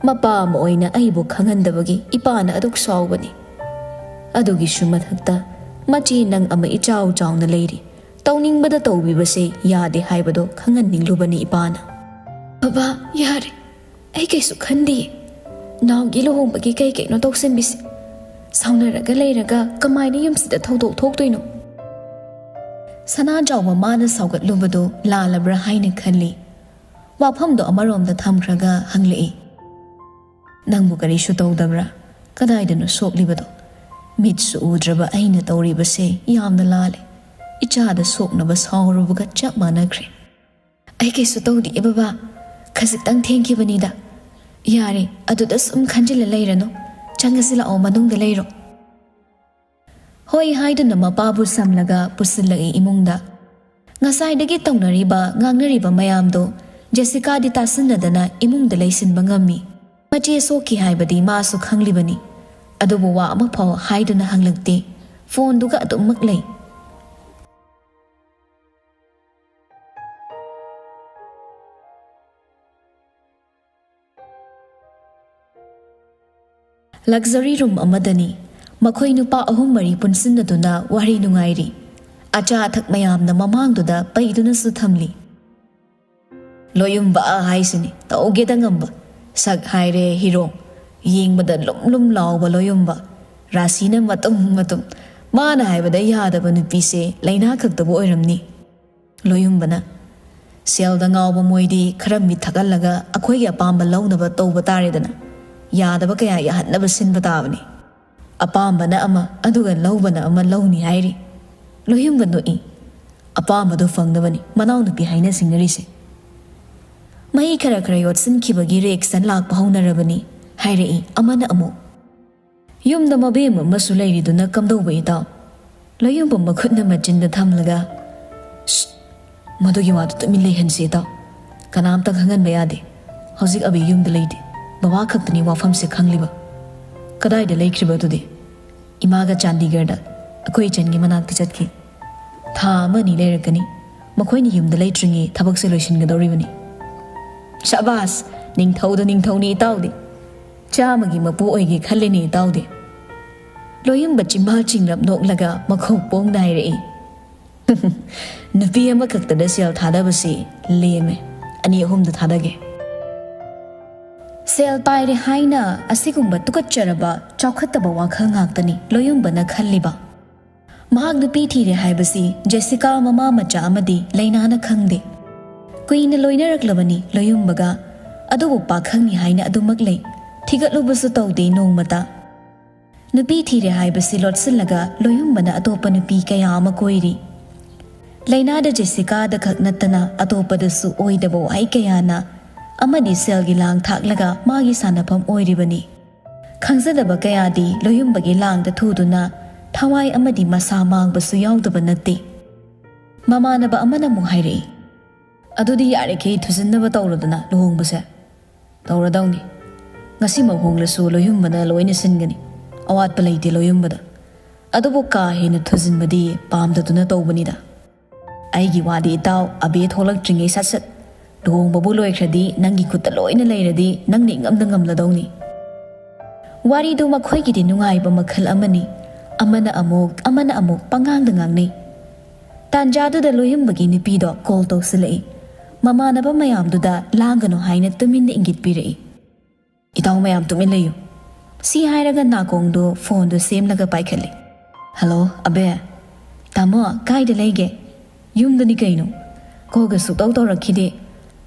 ꯃꯄꯥ ꯑꯃ ꯑꯣꯏꯅ ꯑꯩꯕꯨ ꯈꯪꯍꯟꯗꯕꯒꯤ ꯏꯄꯥꯅ ꯑꯗꯨꯛ ꯁꯥꯎꯕꯅꯤ꯫ ꯑꯗꯨꯒꯤꯁꯨ ꯃꯊꯛꯇ ꯃꯆꯦ ꯅꯪ ꯑꯃ ꯏꯆꯥꯎ ꯆꯥꯎꯅ ꯂꯩꯔꯤ꯫ ꯇꯧꯅꯤꯡꯕꯗ ꯇꯧꯕꯤꯕꯁꯦ ꯌꯥꯗꯦ ꯍꯥꯏꯕꯗꯣ ꯈꯪꯍꯟꯅꯤꯡꯂꯨꯕꯅꯤ ꯏꯄꯥꯅ꯫" "ꯕꯕꯥ, ꯌꯥꯔꯦ꯫ ꯑꯩ ꯀꯩꯁꯨ ꯈꯟꯗꯤꯌꯦ꯫ ꯅꯥꯎꯒꯤ ꯂꯨꯍꯣꯡꯕꯒꯤ ꯀꯩ ꯀꯩꯅꯣ ꯇꯧꯁꯤꯟꯕꯤꯁꯦ꯫ ꯁꯥꯎꯅꯔꯒ ꯂꯩꯔꯒ ꯀꯃꯥꯏꯅ ꯌꯨꯝꯁꯤꯗ ꯊꯧꯗꯣꯛ ꯊꯣꯛꯇꯣꯏꯅꯣ?" ꯁꯅꯥꯖꯥꯎꯕ ꯃꯥꯅ ꯁꯥꯎꯒꯠꯂꯨꯕꯗꯨ ꯂꯥꯜꯂꯕ꯭ꯔꯥ ꯍꯥꯏꯅ ꯈꯜꯂꯤ꯫ ꯋꯥꯐꯝꯗꯣ ꯑꯃꯔꯣꯝꯗ ꯊꯝꯈ꯭ꯔꯒ ꯍꯪꯂꯛꯏ, "ꯅꯪꯕꯨ ꯀꯔꯤꯁꯨ ꯇꯧꯗꯕ꯭ꯔꯥ? ꯀꯗꯥꯏꯗꯅꯣ ꯁꯣꯛꯂꯤꯕꯗꯣ? ꯃꯤꯠꯁꯨ ꯎꯗ꯭ꯔꯕ ꯑꯩꯅ ꯇꯧꯔꯤꯕꯁꯦ ꯌꯥꯝꯅ ꯂꯥꯜꯂꯦ꯫ ꯏꯆꯥꯗ ꯁꯣꯛꯅꯕ ꯁꯥꯎꯔꯨꯕꯒ ꯆꯞ ꯃꯥꯟꯅꯈ꯭ꯔꯦ꯫" "ꯑꯩ ꯀꯩꯁꯨ ꯇꯧꯗꯤꯌꯦ ꯕꯕꯥ, ꯈꯖꯤꯛꯇꯪ ꯊꯦꯡꯈꯤꯕꯅꯤꯗ꯫ ꯌꯥꯔꯦ, ꯑꯗꯨꯗ ꯁꯨꯝ ꯈꯟꯖꯤꯜꯂ ꯂꯩꯔꯅꯨ꯫ ꯆꯪꯉꯁꯤ ꯂꯥꯛꯑꯣ, ꯃꯅꯨꯡꯗ ꯂꯩꯔꯣ꯫" ꯍꯣꯏ ꯍꯥꯏꯗꯨꯅ ꯃꯄꯥꯕꯨ ꯁꯝꯂꯒ ꯄꯨꯁꯤꯜꯂꯛꯏ ꯏꯃꯨꯡꯗ꯫ ꯉꯁꯥꯏꯗꯒꯤ ꯇꯧꯅꯔꯤꯕ, ꯉꯥꯡꯅꯔꯤꯕ ꯃꯌꯥꯝꯗꯣ ꯖꯦꯁꯤꯀꯥꯗꯤ ꯇꯥꯁꯤꯟꯅꯗꯅ ꯏꯃꯨꯡꯗ ꯂꯩꯁꯤꯟꯕ ꯉꯝꯃꯤ꯫ ꯃꯆꯦ ꯁꯣꯛꯈꯤ ꯍꯥꯏꯕꯗꯤ ꯃꯥꯁꯨ ꯈꯪꯂꯤꯕꯅꯤ꯫ ꯑꯗꯨꯕꯨ ꯋꯥ ꯑꯃꯐꯥꯎ ꯍꯥꯏꯗꯨꯅ ꯍꯪꯂꯛꯇꯦ꯫ ꯐꯣꯟꯗꯨꯒ ꯑꯗꯨꯝꯃꯛ ꯂꯩ꯫ ꯂꯛꯖꯔꯤ ꯔꯨꯝ ꯑꯃꯗꯅꯤ꯫ ꯃꯈꯣꯏ ꯅꯨꯄꯥ ꯑꯍꯨꯝ ꯃꯔꯤ ꯄꯨꯟꯁꯤꯟꯅꯗꯨꯅ ꯋꯥꯔꯤ ꯅꯨꯡꯉꯥꯏꯔꯤ꯫ ꯑꯆꯥ ꯑꯊꯛ ꯃꯌꯥꯝꯅ ꯃꯃꯥꯡꯗꯨꯗ ꯄꯩꯗꯨꯅꯁꯨ ꯊꯝꯂꯤ꯫ ꯂꯣꯌꯨꯝꯕ ꯍꯥꯏꯁꯤꯅꯤ, ꯇꯧꯒꯦꯗ ꯉꯝꯕ꯫ ꯁꯛ ꯍꯥꯏꯔꯦ ꯍꯤꯔꯣ, ꯌꯦꯡꯕꯗ ꯂꯨꯝ ꯂꯨꯝ ꯂꯥꯎꯕ ꯂꯣꯌꯨꯝꯕ꯫ ꯔꯥꯁꯤꯅ ꯃꯇꯨꯝ ꯃꯇꯨꯝ꯫ ꯃꯥꯅ ꯍꯥꯏꯕꯗ ꯌꯥꯗꯕ ꯅꯨꯄꯤꯁꯦ ꯂꯩꯅꯥ ꯈꯛꯇꯕꯨ ꯑꯣꯏꯔꯝꯅꯤ꯫ ꯂꯣꯌꯨꯝꯕꯅ, "ꯁꯦꯜꯗ ꯉꯥꯎꯕ ꯃꯣꯏꯗꯤ ꯈꯔ ꯃꯤꯠ ꯊꯛꯍꯜꯂꯒ ꯑꯩꯈꯣꯏꯒꯤ ꯑꯄꯥꯝꯕ ꯂꯧꯅꯕ ꯇꯧꯕ ꯇꯥꯔꯦꯗꯅ꯫ ꯌꯥꯗꯕ ꯀꯌꯥ ꯌꯥꯍꯟꯅꯕ ꯁꯤꯟꯕ ꯇꯥꯕꯅꯤ꯫ ꯑꯄꯥꯝꯕꯅ ꯑꯃ, ꯑꯗꯨꯒ ꯂꯧꯕꯅ ꯑꯃ ꯂꯧꯅꯤ ꯍꯥꯏꯔꯤ꯫" ꯂꯣꯌꯨꯝꯕ ꯅꯣꯛꯏ꯫ "ꯑꯄꯥꯝꯕꯗꯨ ꯐꯪꯅꯕꯅꯤ ꯃꯅꯥꯎꯅꯨꯄꯤ ꯍꯥꯏꯅ ꯁꯤꯡꯅꯔꯤꯁꯦ꯫ ꯃꯍꯤ ꯈꯔ ꯈꯔ ꯌꯣꯠꯁꯤꯟꯈꯤꯕꯒꯤ ꯔꯤꯑꯦꯛꯁꯟ ꯂꯥꯛꯄ ꯍꯧꯅꯔꯕꯅꯤ", ꯍꯥꯏꯔꯛꯏ ꯑꯃꯅ ꯑꯃꯨꯛ꯫ "ꯌꯨꯝꯗ ꯃꯕꯦꯝ ꯑꯃꯁꯨ ꯂꯩꯔꯤꯗꯨꯅ ꯀꯝꯗꯧꯕ, ꯏꯇꯥꯎ?" ꯂꯣꯌꯨꯝꯕ ꯃꯈꯨꯠꯅ ꯃꯆꯤꯟꯗ ꯊꯝꯂꯒ, "ꯁ꯭ꯁ, ꯃꯗꯨꯒꯤ ꯋꯥꯗꯨ ꯇꯨꯃꯤꯟ ꯂꯩꯍꯟꯁꯤ, ꯏꯇꯥꯎ꯫ ꯀꯅꯥꯝꯇ ꯈꯪꯍꯟꯕ ꯌꯥꯗꯦ꯫ ꯍꯧꯖꯤꯛ ꯑꯕꯤ ꯌꯨꯝꯗ ꯂꯩꯇꯦ꯫ ꯕꯕꯥ ꯈꯛꯇꯅꯤ ꯋꯥꯐꯝꯁꯦ ꯈꯪꯂꯤꯕ꯫" "ꯀꯗꯥꯏꯗ ꯂꯩꯈ꯭ꯔꯤꯕ ꯑꯗꯨꯗꯤ?" "ꯏꯃꯥꯒ ꯆꯥꯟꯗꯤꯒꯔꯗ ꯑꯩꯈꯣꯏ ꯏꯆꯟꯒꯤ ꯃꯅꯥꯛꯇ ꯆꯠꯈꯤ꯫ ꯊꯥ ꯑꯃ ꯑꯅꯤ ꯂꯩꯔꯛꯀꯅꯤ꯫ ꯃꯈꯣꯏꯅ ꯌꯨꯝꯗ ꯂꯩꯇ꯭ꯔꯤꯉꯩ ꯊꯕꯛꯁꯦ ꯂꯣꯏꯁꯤꯟꯒꯗꯧꯔꯤꯕꯅꯤ꯫" "ꯁꯕꯥꯁ! ꯅꯤꯡꯊꯧꯗ ꯅꯤꯡꯊꯧꯅꯤ ꯏꯇꯥꯎꯗꯤ꯫ ꯆꯥꯝꯃꯒꯤ ꯃꯄꯨ ꯑꯣꯏꯒꯦ ꯈꯜꯂꯤꯅꯦ ꯏꯇꯥꯎꯗꯤ꯫" ꯂꯣꯌꯨꯝꯕ ꯆꯤꯝꯕꯥꯜ ꯆꯤꯡꯂꯞ ꯅꯣꯛꯂꯒ ꯃꯈꯣꯡ ꯄꯣꯡꯅ ꯍꯥꯏꯔꯛꯏ꯫ "ꯅꯨꯄꯤ ꯑꯃꯈꯛꯇꯗ ꯁꯦꯜ ꯊꯥꯗꯕꯁꯤ ꯂꯦꯝꯃꯦ꯫ ꯑꯅꯤ ꯑꯍꯨꯝꯗ ꯊꯥꯗꯒꯦ꯫" ꯁꯦꯜ ꯄꯥꯏꯔꯦ ꯍꯥꯏꯅ ꯑꯁꯤꯒꯨꯝꯕ ꯇꯨꯀꯠꯆꯔꯕ, ꯆꯥꯎꯈꯠꯇꯕ ꯋꯥꯈꯜ ꯉꯥꯛꯇꯅꯤ ꯂꯣꯌꯨꯝꯕꯅ ꯈꯜꯂꯤꯕ꯫ ꯃꯍꯥꯛ ꯅꯨꯄꯤ ꯊꯤꯔꯦ ꯍꯥꯏꯕꯁꯤ ꯖꯦꯁꯤꯀꯥ ꯃꯃꯥ ꯃꯆꯥ ꯑꯃꯗꯤ ꯂꯩꯅꯥꯅ ꯈꯪꯗꯦ꯫ ꯀꯨꯏꯅ ꯂꯣꯏꯅꯔꯛꯂꯕꯅꯤ ꯂꯣꯌꯨꯝꯕꯒ, ꯑꯗꯨꯕꯨ ꯄꯥꯈꯪꯅꯤ ꯍꯥꯏꯅ ꯑꯗꯨꯃꯛ ꯂꯩ꯫ ꯊꯤꯒꯠꯂꯨꯕꯁꯨ ꯇꯧꯗꯦ ꯅꯣꯡꯃꯇ꯫ ꯅꯨꯄꯤ ꯊꯤꯔꯦ ꯍꯥꯏꯕꯁꯤ ꯂꯣꯠꯁꯤꯜꯂꯒ ꯂꯣꯌꯨꯝꯕꯅ ꯑꯇꯣꯞꯄ ꯅꯨꯄꯤ ꯀꯌꯥ ꯑꯃ ꯀꯣꯏꯔꯤ꯫ ꯂꯩꯅꯥꯗ ꯖꯦꯁꯤꯀꯥꯗ ꯈꯛ ꯅꯠꯇꯅ ꯑꯇꯣꯞꯄꯗꯁꯨ ꯑꯣꯏꯗꯕ ꯋꯥꯍꯩ ꯀꯌꯥꯅ ꯑꯃꯗꯤ ꯁꯦꯜꯒꯤ ꯂꯥꯡ ꯊꯥꯛꯂꯒ ꯃꯥꯒꯤ ꯁꯥꯟꯅꯐꯝ ꯑꯣꯏꯔꯤꯕꯅꯤ꯫ ꯈꯪꯖꯗꯕ ꯀꯌꯥꯗꯤ ꯂꯣꯌꯨꯝꯕꯒꯤ ꯂꯥꯡꯗ ꯊꯨꯗꯨꯅ ꯊꯋꯥꯏ ꯑꯃꯗꯤ ꯃꯁꯥ ꯃꯥꯡꯕꯁꯨ ꯌꯥꯎꯗꯕ ꯅꯠꯇꯦ꯫ ꯃꯃꯥꯟꯅꯕ ꯑꯃꯅ ꯑꯃꯨꯛ ꯍꯥꯏꯔꯛꯏ, "ꯑꯗꯨꯗꯤ ꯌꯥꯔꯤꯈꯩ ꯊꯨꯖꯤꯟꯅꯕ ꯇꯧꯔꯣꯗꯅ ꯂꯨꯍꯣꯡꯕꯁꯦ꯫" "ꯇꯧꯔꯗꯧꯅꯤ꯫ ꯉꯁꯤꯃꯛ ꯍꯣꯡꯂꯁꯨ ꯂꯣꯌꯨꯝꯕꯅ ꯂꯣꯏꯅ ꯁꯤꯟꯒꯅꯤ꯫ ꯑꯋꯥꯠꯄ ꯂꯩꯇꯦ ꯂꯣꯌꯨꯝꯕꯗ꯫ ꯑꯗꯨꯕꯨ ꯀꯥ ꯍꯦꯟꯅ ꯊꯨꯖꯤꯟꯕꯗꯤ ꯄꯥꯝꯗꯗꯨꯅ ꯇꯧꯕꯅꯤꯗ꯫ ꯑꯩꯒꯤ ꯋꯥꯗꯤ ꯏꯇꯥꯎ, ꯑꯕꯦ ꯊꯣꯛꯂꯛꯇ꯭ꯔꯤꯉꯩ ꯁꯠ ꯁꯠ꯫ ꯂꯨꯍꯣꯡꯕꯕꯨ ꯂꯣꯏꯈ꯭ꯔꯗꯤ ꯅꯪꯒꯤ ꯈꯨꯠꯇ ꯂꯣꯏꯅ ꯂꯩꯔꯗꯤ ꯅꯪꯅ ꯏꯉꯝꯗ ꯉꯝꯂꯗꯧꯅꯤ꯫" ꯋꯥꯔꯤꯗꯨ ꯃꯈꯣꯏꯒꯤꯗꯤ ꯅꯨꯡꯉꯥꯏꯕ ꯃꯈꯜ ꯑꯃꯅꯤ꯫ ꯑꯃꯅ ꯑꯃꯨꯛ, ꯑꯃꯅ ꯑꯃꯨꯛ ꯄꯉꯥꯡꯗ ꯉꯥꯡꯅꯩ꯫ ꯇꯥꯟꯖꯥꯗꯨꯗ ꯂꯣꯌꯨꯝꯕꯒꯤ ꯅꯨꯄꯤꯗꯣ ꯀꯣꯜ ꯇꯧꯁꯤꯜꯂꯛꯏ꯫ ꯃꯃꯥꯟꯅꯕ ꯃꯌꯥꯝꯗꯨꯗ ꯂꯥꯡꯒꯅꯨ ꯍꯥꯏꯅ ꯇꯨꯃꯤꯟꯅ ꯏꯪꯒꯤꯠ ꯄꯤꯔꯛꯏ꯫ "ꯏꯇꯥꯎ ꯃꯌꯥꯝ ꯇꯨꯃꯤꯟ ꯂꯩꯌꯨ꯫" ꯁꯤ ꯍꯥꯏꯔꯒ ꯅꯥꯀꯣꯡꯗꯣ ꯐꯣꯟꯗꯣ ꯁꯦꯝꯂꯒ ꯄꯥꯏꯈꯠꯂꯤ꯫ "ꯍꯜꯂꯣ ꯑꯕꯦ꯫ ꯇꯥꯃꯣ, ꯀꯥꯏꯗ ꯂꯩꯒꯦ?" "ꯌꯨꯝꯗꯅꯤ ꯀꯩꯅꯣ꯫ ꯀꯣꯜꯒ ꯁꯨꯛꯇꯧ ꯇꯧꯔꯛꯈꯤꯗꯦ꯫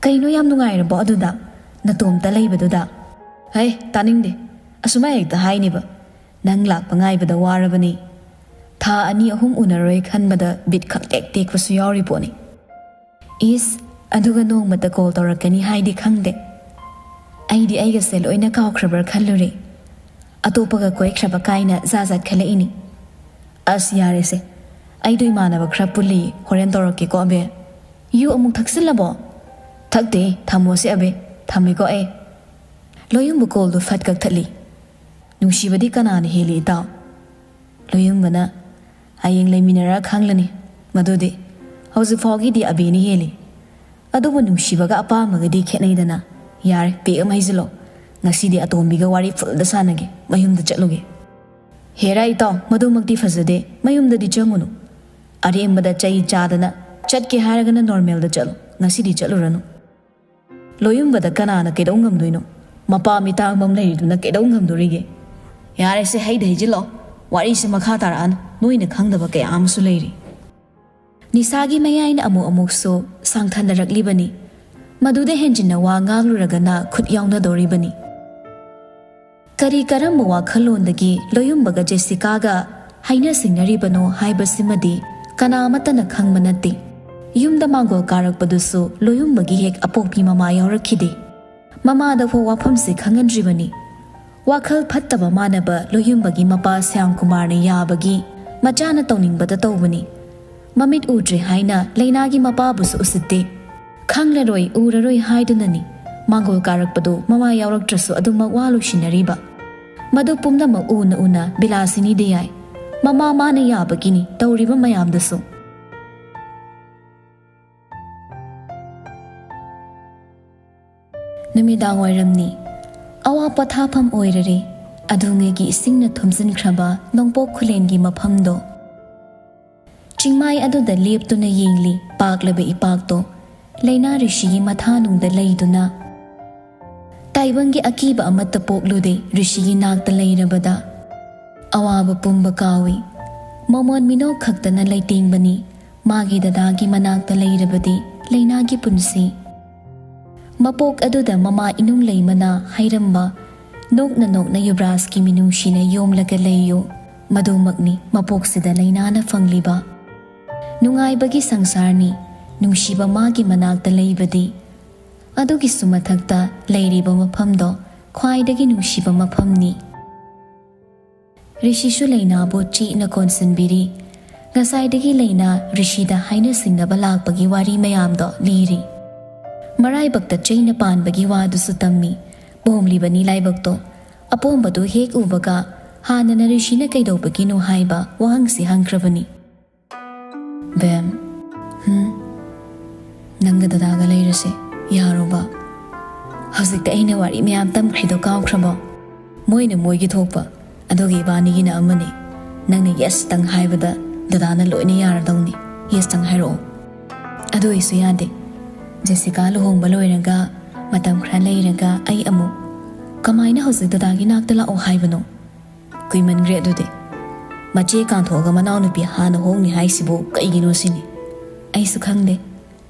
ꯀꯩꯅꯣ, ꯌꯥꯝ ꯅꯨꯡꯉꯥꯏꯔꯕꯣ ꯑꯗꯨꯗ, ꯅꯇꯣꯝꯇ ꯂꯩꯕꯗꯨꯗ?" "ꯍꯩ, ꯇꯥꯅꯤꯡꯗꯦ꯫ ꯑꯁꯨꯃꯥꯏ ꯍꯦꯛꯇ ꯍꯥꯏꯅꯤꯕ꯫ ꯅꯪ ꯂꯥꯛꯄ ꯉꯥꯏꯕꯗ ꯋꯥꯔꯕꯅꯤ꯫ ꯊꯥ ꯑꯅꯤ ꯑꯍꯨꯝ ꯎꯅꯔꯣꯏ ꯈꯟꯕꯗ ꯕꯤꯠ ꯈꯪꯇꯦꯛ ꯇꯦꯛꯄꯁꯨ ꯌꯥꯎꯔꯤ ꯄꯣꯠꯅꯤ꯫" "ꯏꯁ, ꯑꯗꯨꯒ ꯅꯣꯡꯃꯇ ꯀꯣꯜ ꯇꯧꯔꯛꯀꯅꯤ ꯍꯥꯏꯗꯤ ꯈꯪꯗꯦ꯫ ꯑꯩꯗꯤ ꯑꯩꯒꯁꯦ ꯂꯣꯏꯅ ꯀꯥꯎꯈ꯭ꯔꯕ꯭ꯔꯥ ꯈꯜꯂꯨꯔꯦ꯫ ꯑꯇꯣꯞꯄꯒ ꯀꯣꯏꯈ꯭ꯔꯕ ꯀꯥꯏꯅ ꯖꯥꯠ ꯖꯥꯠ ꯈꯜꯂꯛꯏꯅꯤ꯫ ꯑꯁ, ꯌꯥꯔꯦꯁꯦ꯫ ꯑꯩꯗꯣ ꯏꯃꯥꯟꯅꯕ ꯈꯔ ꯄꯨꯜꯂꯤ, ꯍꯣꯔꯦꯟ ꯇꯧꯔꯛꯀꯦꯀꯣ ꯑꯕꯦ꯫ ꯌꯨ ꯑꯃꯨꯛ ꯊꯛꯆꯤꯜꯂꯕꯣ?" "ꯊꯛꯇꯦ, ꯊꯝꯃꯣꯁꯦ ꯑꯕꯦ꯫ ꯊꯝꯃꯦꯀꯣ ꯑꯩ꯫" ꯂꯣꯌꯨꯝꯕ ꯀꯣꯜꯗꯣ ꯐꯠ ꯀꯛꯊꯠꯂꯤ꯫ "ꯅꯨꯡꯁꯤꯕꯗꯤ ꯀꯅꯥꯅ ꯍꯦꯜꯂꯤ ꯏꯇꯥꯎ?" ꯂꯣꯌꯨꯝꯕꯅ, "ꯍꯌꯦꯡ ꯂꯩꯃꯤꯟꯅꯔ ꯈꯪꯂꯅꯤ ꯃꯗꯨꯗꯤ꯫ ꯍꯧꯖꯤꯛ ꯐꯥꯎꯒꯤꯗꯤ ꯑꯕꯦꯅ ꯍꯦꯜꯂꯤ꯫ ꯑꯗꯨꯕꯨ ꯅꯨꯡꯁꯤꯕꯒ ꯑꯄꯥꯝꯕꯒꯗꯤ ꯈꯦꯠꯅꯩꯗꯅ꯫ ꯌꯥꯔꯦ, ꯄꯦꯛ ꯑꯃ ꯍꯩꯖꯤꯜꯂꯣ꯫ ꯉꯁꯤꯗꯤ ꯑꯇꯣꯝꯕꯤꯒ ꯋꯥꯔꯤ ꯐꯨꯜꯗ ꯁꯥꯟꯅꯒꯦ, ꯃꯌꯨꯝꯗ ꯆꯠꯂꯨꯒꯦ꯫" "ꯍꯦꯔꯥ ꯏꯇꯥꯎ, ꯃꯗꯨꯃꯛꯇꯤ ꯐꯖꯗꯦ, ꯃꯌꯨꯝꯗꯗꯤ ꯆꯪꯉꯨꯅꯨ꯫ ꯑꯔꯦꯝꯕꯗ ꯆꯩ ꯆꯥꯗꯅ꯫ ꯆꯠꯀꯦ ꯍꯥꯏꯔꯒꯅ ꯅꯣꯔꯃꯦꯜꯗ ꯆꯠꯂꯣ, ꯉꯁꯤꯗꯤ ꯆꯠꯂꯨꯔꯅꯨ꯫" ꯂꯣꯌꯨꯝꯕꯗ ꯀꯅꯥꯅ ꯀꯩꯗꯧ ꯉꯝꯗꯣꯏꯅꯣ? ꯃꯄꯥ ꯃꯤꯇꯥꯡꯕ ꯑꯃ ꯂꯩꯔꯤꯗꯨꯅ ꯀꯩꯗꯧ ꯉꯝꯗꯣꯔꯤꯒꯦ? "ꯌꯥꯔꯦꯁꯦ, ꯍꯩꯗ ꯍꯩꯖꯤꯜꯂꯣ꯫ ꯋꯥꯔꯤꯁꯦ ꯃꯈꯥ ꯇꯥꯔꯛꯑꯅꯨ꯫ ꯅꯣꯏꯅ ꯈꯪꯗꯕ ꯀꯌꯥ ꯑꯃꯁꯨ ꯂꯩꯔꯤ꯫" ꯅꯤꯁꯥꯒꯤ ꯃꯌꯥꯏꯅ ꯑꯃꯨꯛ ꯑꯃꯨꯛꯁꯨ ꯁꯥꯡꯊꯅꯔꯛꯂꯤꯕꯅꯤ꯫ ꯃꯗꯨꯗ ꯍꯦꯟꯖꯤꯟꯅ ꯋꯥ ꯉꯥꯡꯂꯨꯔꯒꯅ ꯈꯨꯠ ꯌꯥꯎꯅꯗꯧꯔꯤꯕꯅꯤ꯫ ꯀꯔꯤ ꯀꯔꯝꯕ ꯋꯥꯈꯜꯂꯣꯟꯗꯒꯤ ꯂꯣꯌꯨꯝꯕꯒ ꯖꯦꯁꯤꯀꯥꯒ ꯍꯥꯏꯅ ꯁꯤꯡꯅꯔꯤꯕꯅꯣ ꯍꯥꯏꯕꯁꯤꯃꯗꯤ ꯀꯅꯥ ꯑꯃꯠꯇꯅ ꯈꯪꯕ ꯅꯠꯇꯦ꯫ ꯌꯨꯝꯗ ꯃꯥꯡꯒꯣꯜ ꯀꯥꯔꯛꯄꯗꯨꯁꯨ ꯂꯣꯌꯨꯝꯕꯒꯤ ꯍꯦꯛ ꯑꯄꯣꯛꯄꯤ ꯃꯃꯥ ꯌꯥꯎꯔꯛꯈꯤꯗꯦ꯫ ꯃꯃꯥꯗ ꯐꯥꯎ ꯋꯥꯐꯝꯁꯤ ꯈꯪꯍꯟꯗ꯭ꯔꯤꯕꯅꯤ꯫ ꯋꯥꯈꯜ ꯐꯠꯇꯕ ꯃꯥꯟꯅꯕ ꯂꯣꯌꯨꯝꯕꯒꯤ ꯃꯄꯥ ꯁ꯭ꯌꯥꯝ ꯀꯨꯃꯥꯔꯅ ꯌꯥꯕꯒꯤ ꯃꯆꯥꯅ ꯇꯧꯅꯤꯡꯕꯗ ꯇꯧꯕꯅꯤ꯫ ꯃꯃꯤꯠ ꯎꯗ꯭ꯔꯦ ꯍꯥꯏꯅ ꯂꯩꯅꯥꯒꯤ ꯃꯄꯥꯕꯨꯁꯨ ꯎꯁꯤꯠꯇꯦ꯫ ꯈꯪꯂꯔꯣꯏ, ꯎꯔꯔꯣꯏ ꯍꯥꯏꯗꯨꯅꯅꯤ ꯃꯥꯡꯒꯣꯜ ꯀꯥꯔꯛꯄꯗꯨ ꯃꯃꯥ ꯌꯥꯎꯔꯛꯇ꯭ꯔꯁꯨ ꯑꯗꯨꯃꯛ ꯋꯥ ꯂꯣꯏꯁꯤꯟꯅꯔꯤꯕ꯫ ꯃꯗꯨ ꯄꯨꯝꯅꯃꯛ ꯎꯅ ꯎꯅ ꯕꯤꯂꯥꯁꯤꯅꯤꯗꯤ ꯌꯥꯏ꯫ ꯃꯃꯥ ꯃꯥꯅ ꯌꯥꯕꯒꯤꯅꯤ ꯇꯧꯔꯤꯕ ꯃꯌꯥꯝꯗꯨꯁꯨ꯫ ꯅꯨꯃꯤꯗꯥꯡ ꯋꯥꯏꯔꯝꯅꯤ꯫ ꯑꯋꯥ ꯄꯣꯊꯥꯐꯝ ꯑꯣꯏꯔꯔꯦ꯫ ꯑꯗꯨꯉꯩꯒꯤ ꯏꯁꯤꯡꯅ ꯊꯨꯝꯖꯤꯟꯈ꯭ꯔꯕ ꯅꯣꯡꯄꯣꯛ ꯈꯨꯂꯦꯟꯒꯤ ꯃꯐꯝꯗꯣ꯫ ꯆꯤꯡꯃꯥꯏ ꯑꯗꯨꯗ ꯂꯦꯞꯇꯨꯅ ꯌꯦꯡꯂꯤ ꯄꯥꯛꯂꯕ ꯏꯄꯥꯛꯇꯣ꯫ ꯂꯩꯅꯥ ꯔꯤꯁꯤꯒꯤ ꯃꯊꯥꯅꯨꯡꯗ ꯂꯩꯗꯨꯅ ꯇꯥꯏꯕꯪꯒꯤ ꯑꯀꯤꯕ ꯑꯃꯠꯇ ꯄꯣꯛꯂꯨꯗꯦ ꯔꯤꯁꯤꯒꯤ ꯅꯥꯛꯇ ꯂꯩꯔꯕꯗ꯫ ꯑꯋꯥꯕ ꯄꯨꯝꯕ ꯀꯥꯎꯏ꯫ ꯃꯃꯣꯟ ꯃꯤꯅꯣꯛ ꯈꯛꯇꯅ ꯂꯩꯇꯦꯡꯕꯅꯤ ꯃꯥꯒꯤ ꯗꯗꯥꯒꯤ ꯃꯅꯥꯛꯇ ꯂꯩꯔꯕꯗꯤ ꯂꯩꯅꯥꯒꯤ ꯄꯨꯟꯁꯤ꯫ ꯃꯄꯣꯛ ꯑꯗꯨꯗ ꯃꯃꯥ ꯏꯅꯨꯡ ꯂꯩꯃꯅ ꯍꯥꯏꯔꯝꯕ, "ꯅꯣꯛꯅ ꯅꯣꯛꯅ ꯌꯨꯕ꯭ꯔꯥꯖꯀꯤ ꯃꯤꯅꯨꯡꯁꯤꯅ ꯌꯣꯝꯂꯒ ꯂꯩꯌꯨ, ꯃꯗꯨꯃꯛꯅꯤ ꯃꯄꯣꯛꯁꯤꯗ ꯂꯩꯅꯥꯅ ꯐꯪꯂꯤꯕ꯫ ꯅꯨꯡꯉꯥꯏꯕꯒꯤ ꯁꯪꯁꯥꯔꯅꯤ ꯅꯨꯡꯁꯤꯕ ꯃꯥꯒꯤ ꯃꯅꯥꯛꯇ ꯂꯩꯕꯗꯤ꯫ ꯑꯗꯨꯒꯤꯁꯨ ꯃꯊꯛꯇ ꯂꯩꯔꯤꯕ ꯃꯐꯝꯗꯣ ꯈ꯭ꯋꯥꯏꯗꯒꯤ ꯅꯨꯡꯁꯤꯕ ꯃꯐꯝꯅꯤ"꯫ ꯔꯤꯁꯤꯁꯨ ꯂꯩꯅꯥꯕꯨ ꯆꯦꯠꯅ ꯀꯣꯟꯁꯤꯟꯕꯤꯔꯤ꯫ ꯉꯁꯥꯏꯗꯒꯤ ꯂꯩꯅꯥ ꯔꯤꯁꯤꯗ ꯍꯥꯏꯅ ꯁꯤꯡꯅꯕ ꯂꯥꯛꯄꯒꯤ ꯋꯥꯔꯤ ꯃꯌꯥꯝꯗꯣ ꯂꯤꯔꯤ꯫ ꯃꯔꯥꯏꯕꯛꯇ ꯆꯩꯅ ꯄꯥꯟꯕꯒꯤ ꯋꯥꯗꯨꯁꯨ ꯇꯝꯃꯤ꯫ ꯄꯣꯝꯂꯤꯕꯅꯤ ꯂꯥꯏꯕꯛꯇꯣ꯫ ꯑꯄꯣꯝꯕꯗꯨ ꯍꯦꯛ ꯎꯕꯒ ꯍꯥꯟꯅꯅ ꯔꯤꯁꯤꯅ ꯀꯩꯗꯧꯕꯒꯤꯅꯣ ꯍꯥꯏꯕ ꯋꯥꯍꯪꯁꯤ ꯍꯪꯈ꯭ꯔꯕꯅꯤ꯫ "ꯕꯦꯝ, ꯍꯨꯝ, ꯅꯪꯒ ꯗꯗꯥꯒ ꯂꯩꯔꯁꯦ, ꯌꯥꯔꯣꯕ? ꯍꯧꯖꯤꯛꯇ ꯑꯩꯅ ꯋꯥꯔꯤ ꯃꯌꯥꯝ ꯇꯝꯈ꯭ꯔꯤꯗꯣ ꯀꯥꯎꯈ꯭ꯔꯕꯣ? ꯃꯣꯏꯅ ꯃꯣꯏꯒꯤ ꯊꯣꯛꯄ, ꯑꯗꯨꯒ ꯏꯕꯥꯅꯤꯒꯤꯅ ꯑꯃꯅꯤ꯫ ꯅꯪꯅ yes ꯇꯪ ꯍꯥꯏꯕꯗ ꯗꯗꯥꯅ ꯂꯣꯏꯅ ꯌꯥꯔꯗꯧꯅꯤ꯫ Yes ꯇꯪ ꯍꯥꯏꯔꯛꯑꯣ"꯫ "ꯑꯗꯨ ꯑꯩꯁꯨ ꯌꯥꯗꯦ꯫ ꯖꯦꯁꯤꯀꯥ ꯂꯨꯍꯣꯡꯕ ꯂꯣꯏꯔꯒ ꯃꯇꯝ ꯈꯔ ꯂꯩꯔꯒ ꯑꯩ ꯑꯃꯨꯛ꯫ ꯀꯃꯥꯏꯅ ꯍꯧꯖꯤꯛ ꯗꯗꯥꯒꯤ ꯅꯥꯛꯇ ꯂꯥꯛꯑꯣ ꯍꯥꯏꯕꯅꯣ? ꯀꯨꯏꯃꯟꯈ꯭ꯔꯦ ꯑꯗꯨꯗꯤ꯫ ꯃꯆꯦ ꯀꯥꯟꯊꯣꯛꯑꯒ ꯃꯅꯥꯎꯅꯨꯄꯤ ꯍꯥꯟꯅ ꯍꯣꯡꯅꯤ ꯍꯥꯏꯁꯤꯕꯨ ꯀꯩꯒꯤꯅꯣ ꯁꯤꯅꯤ꯫ ꯑꯩꯁꯨ ꯈꯪꯗꯦ꯫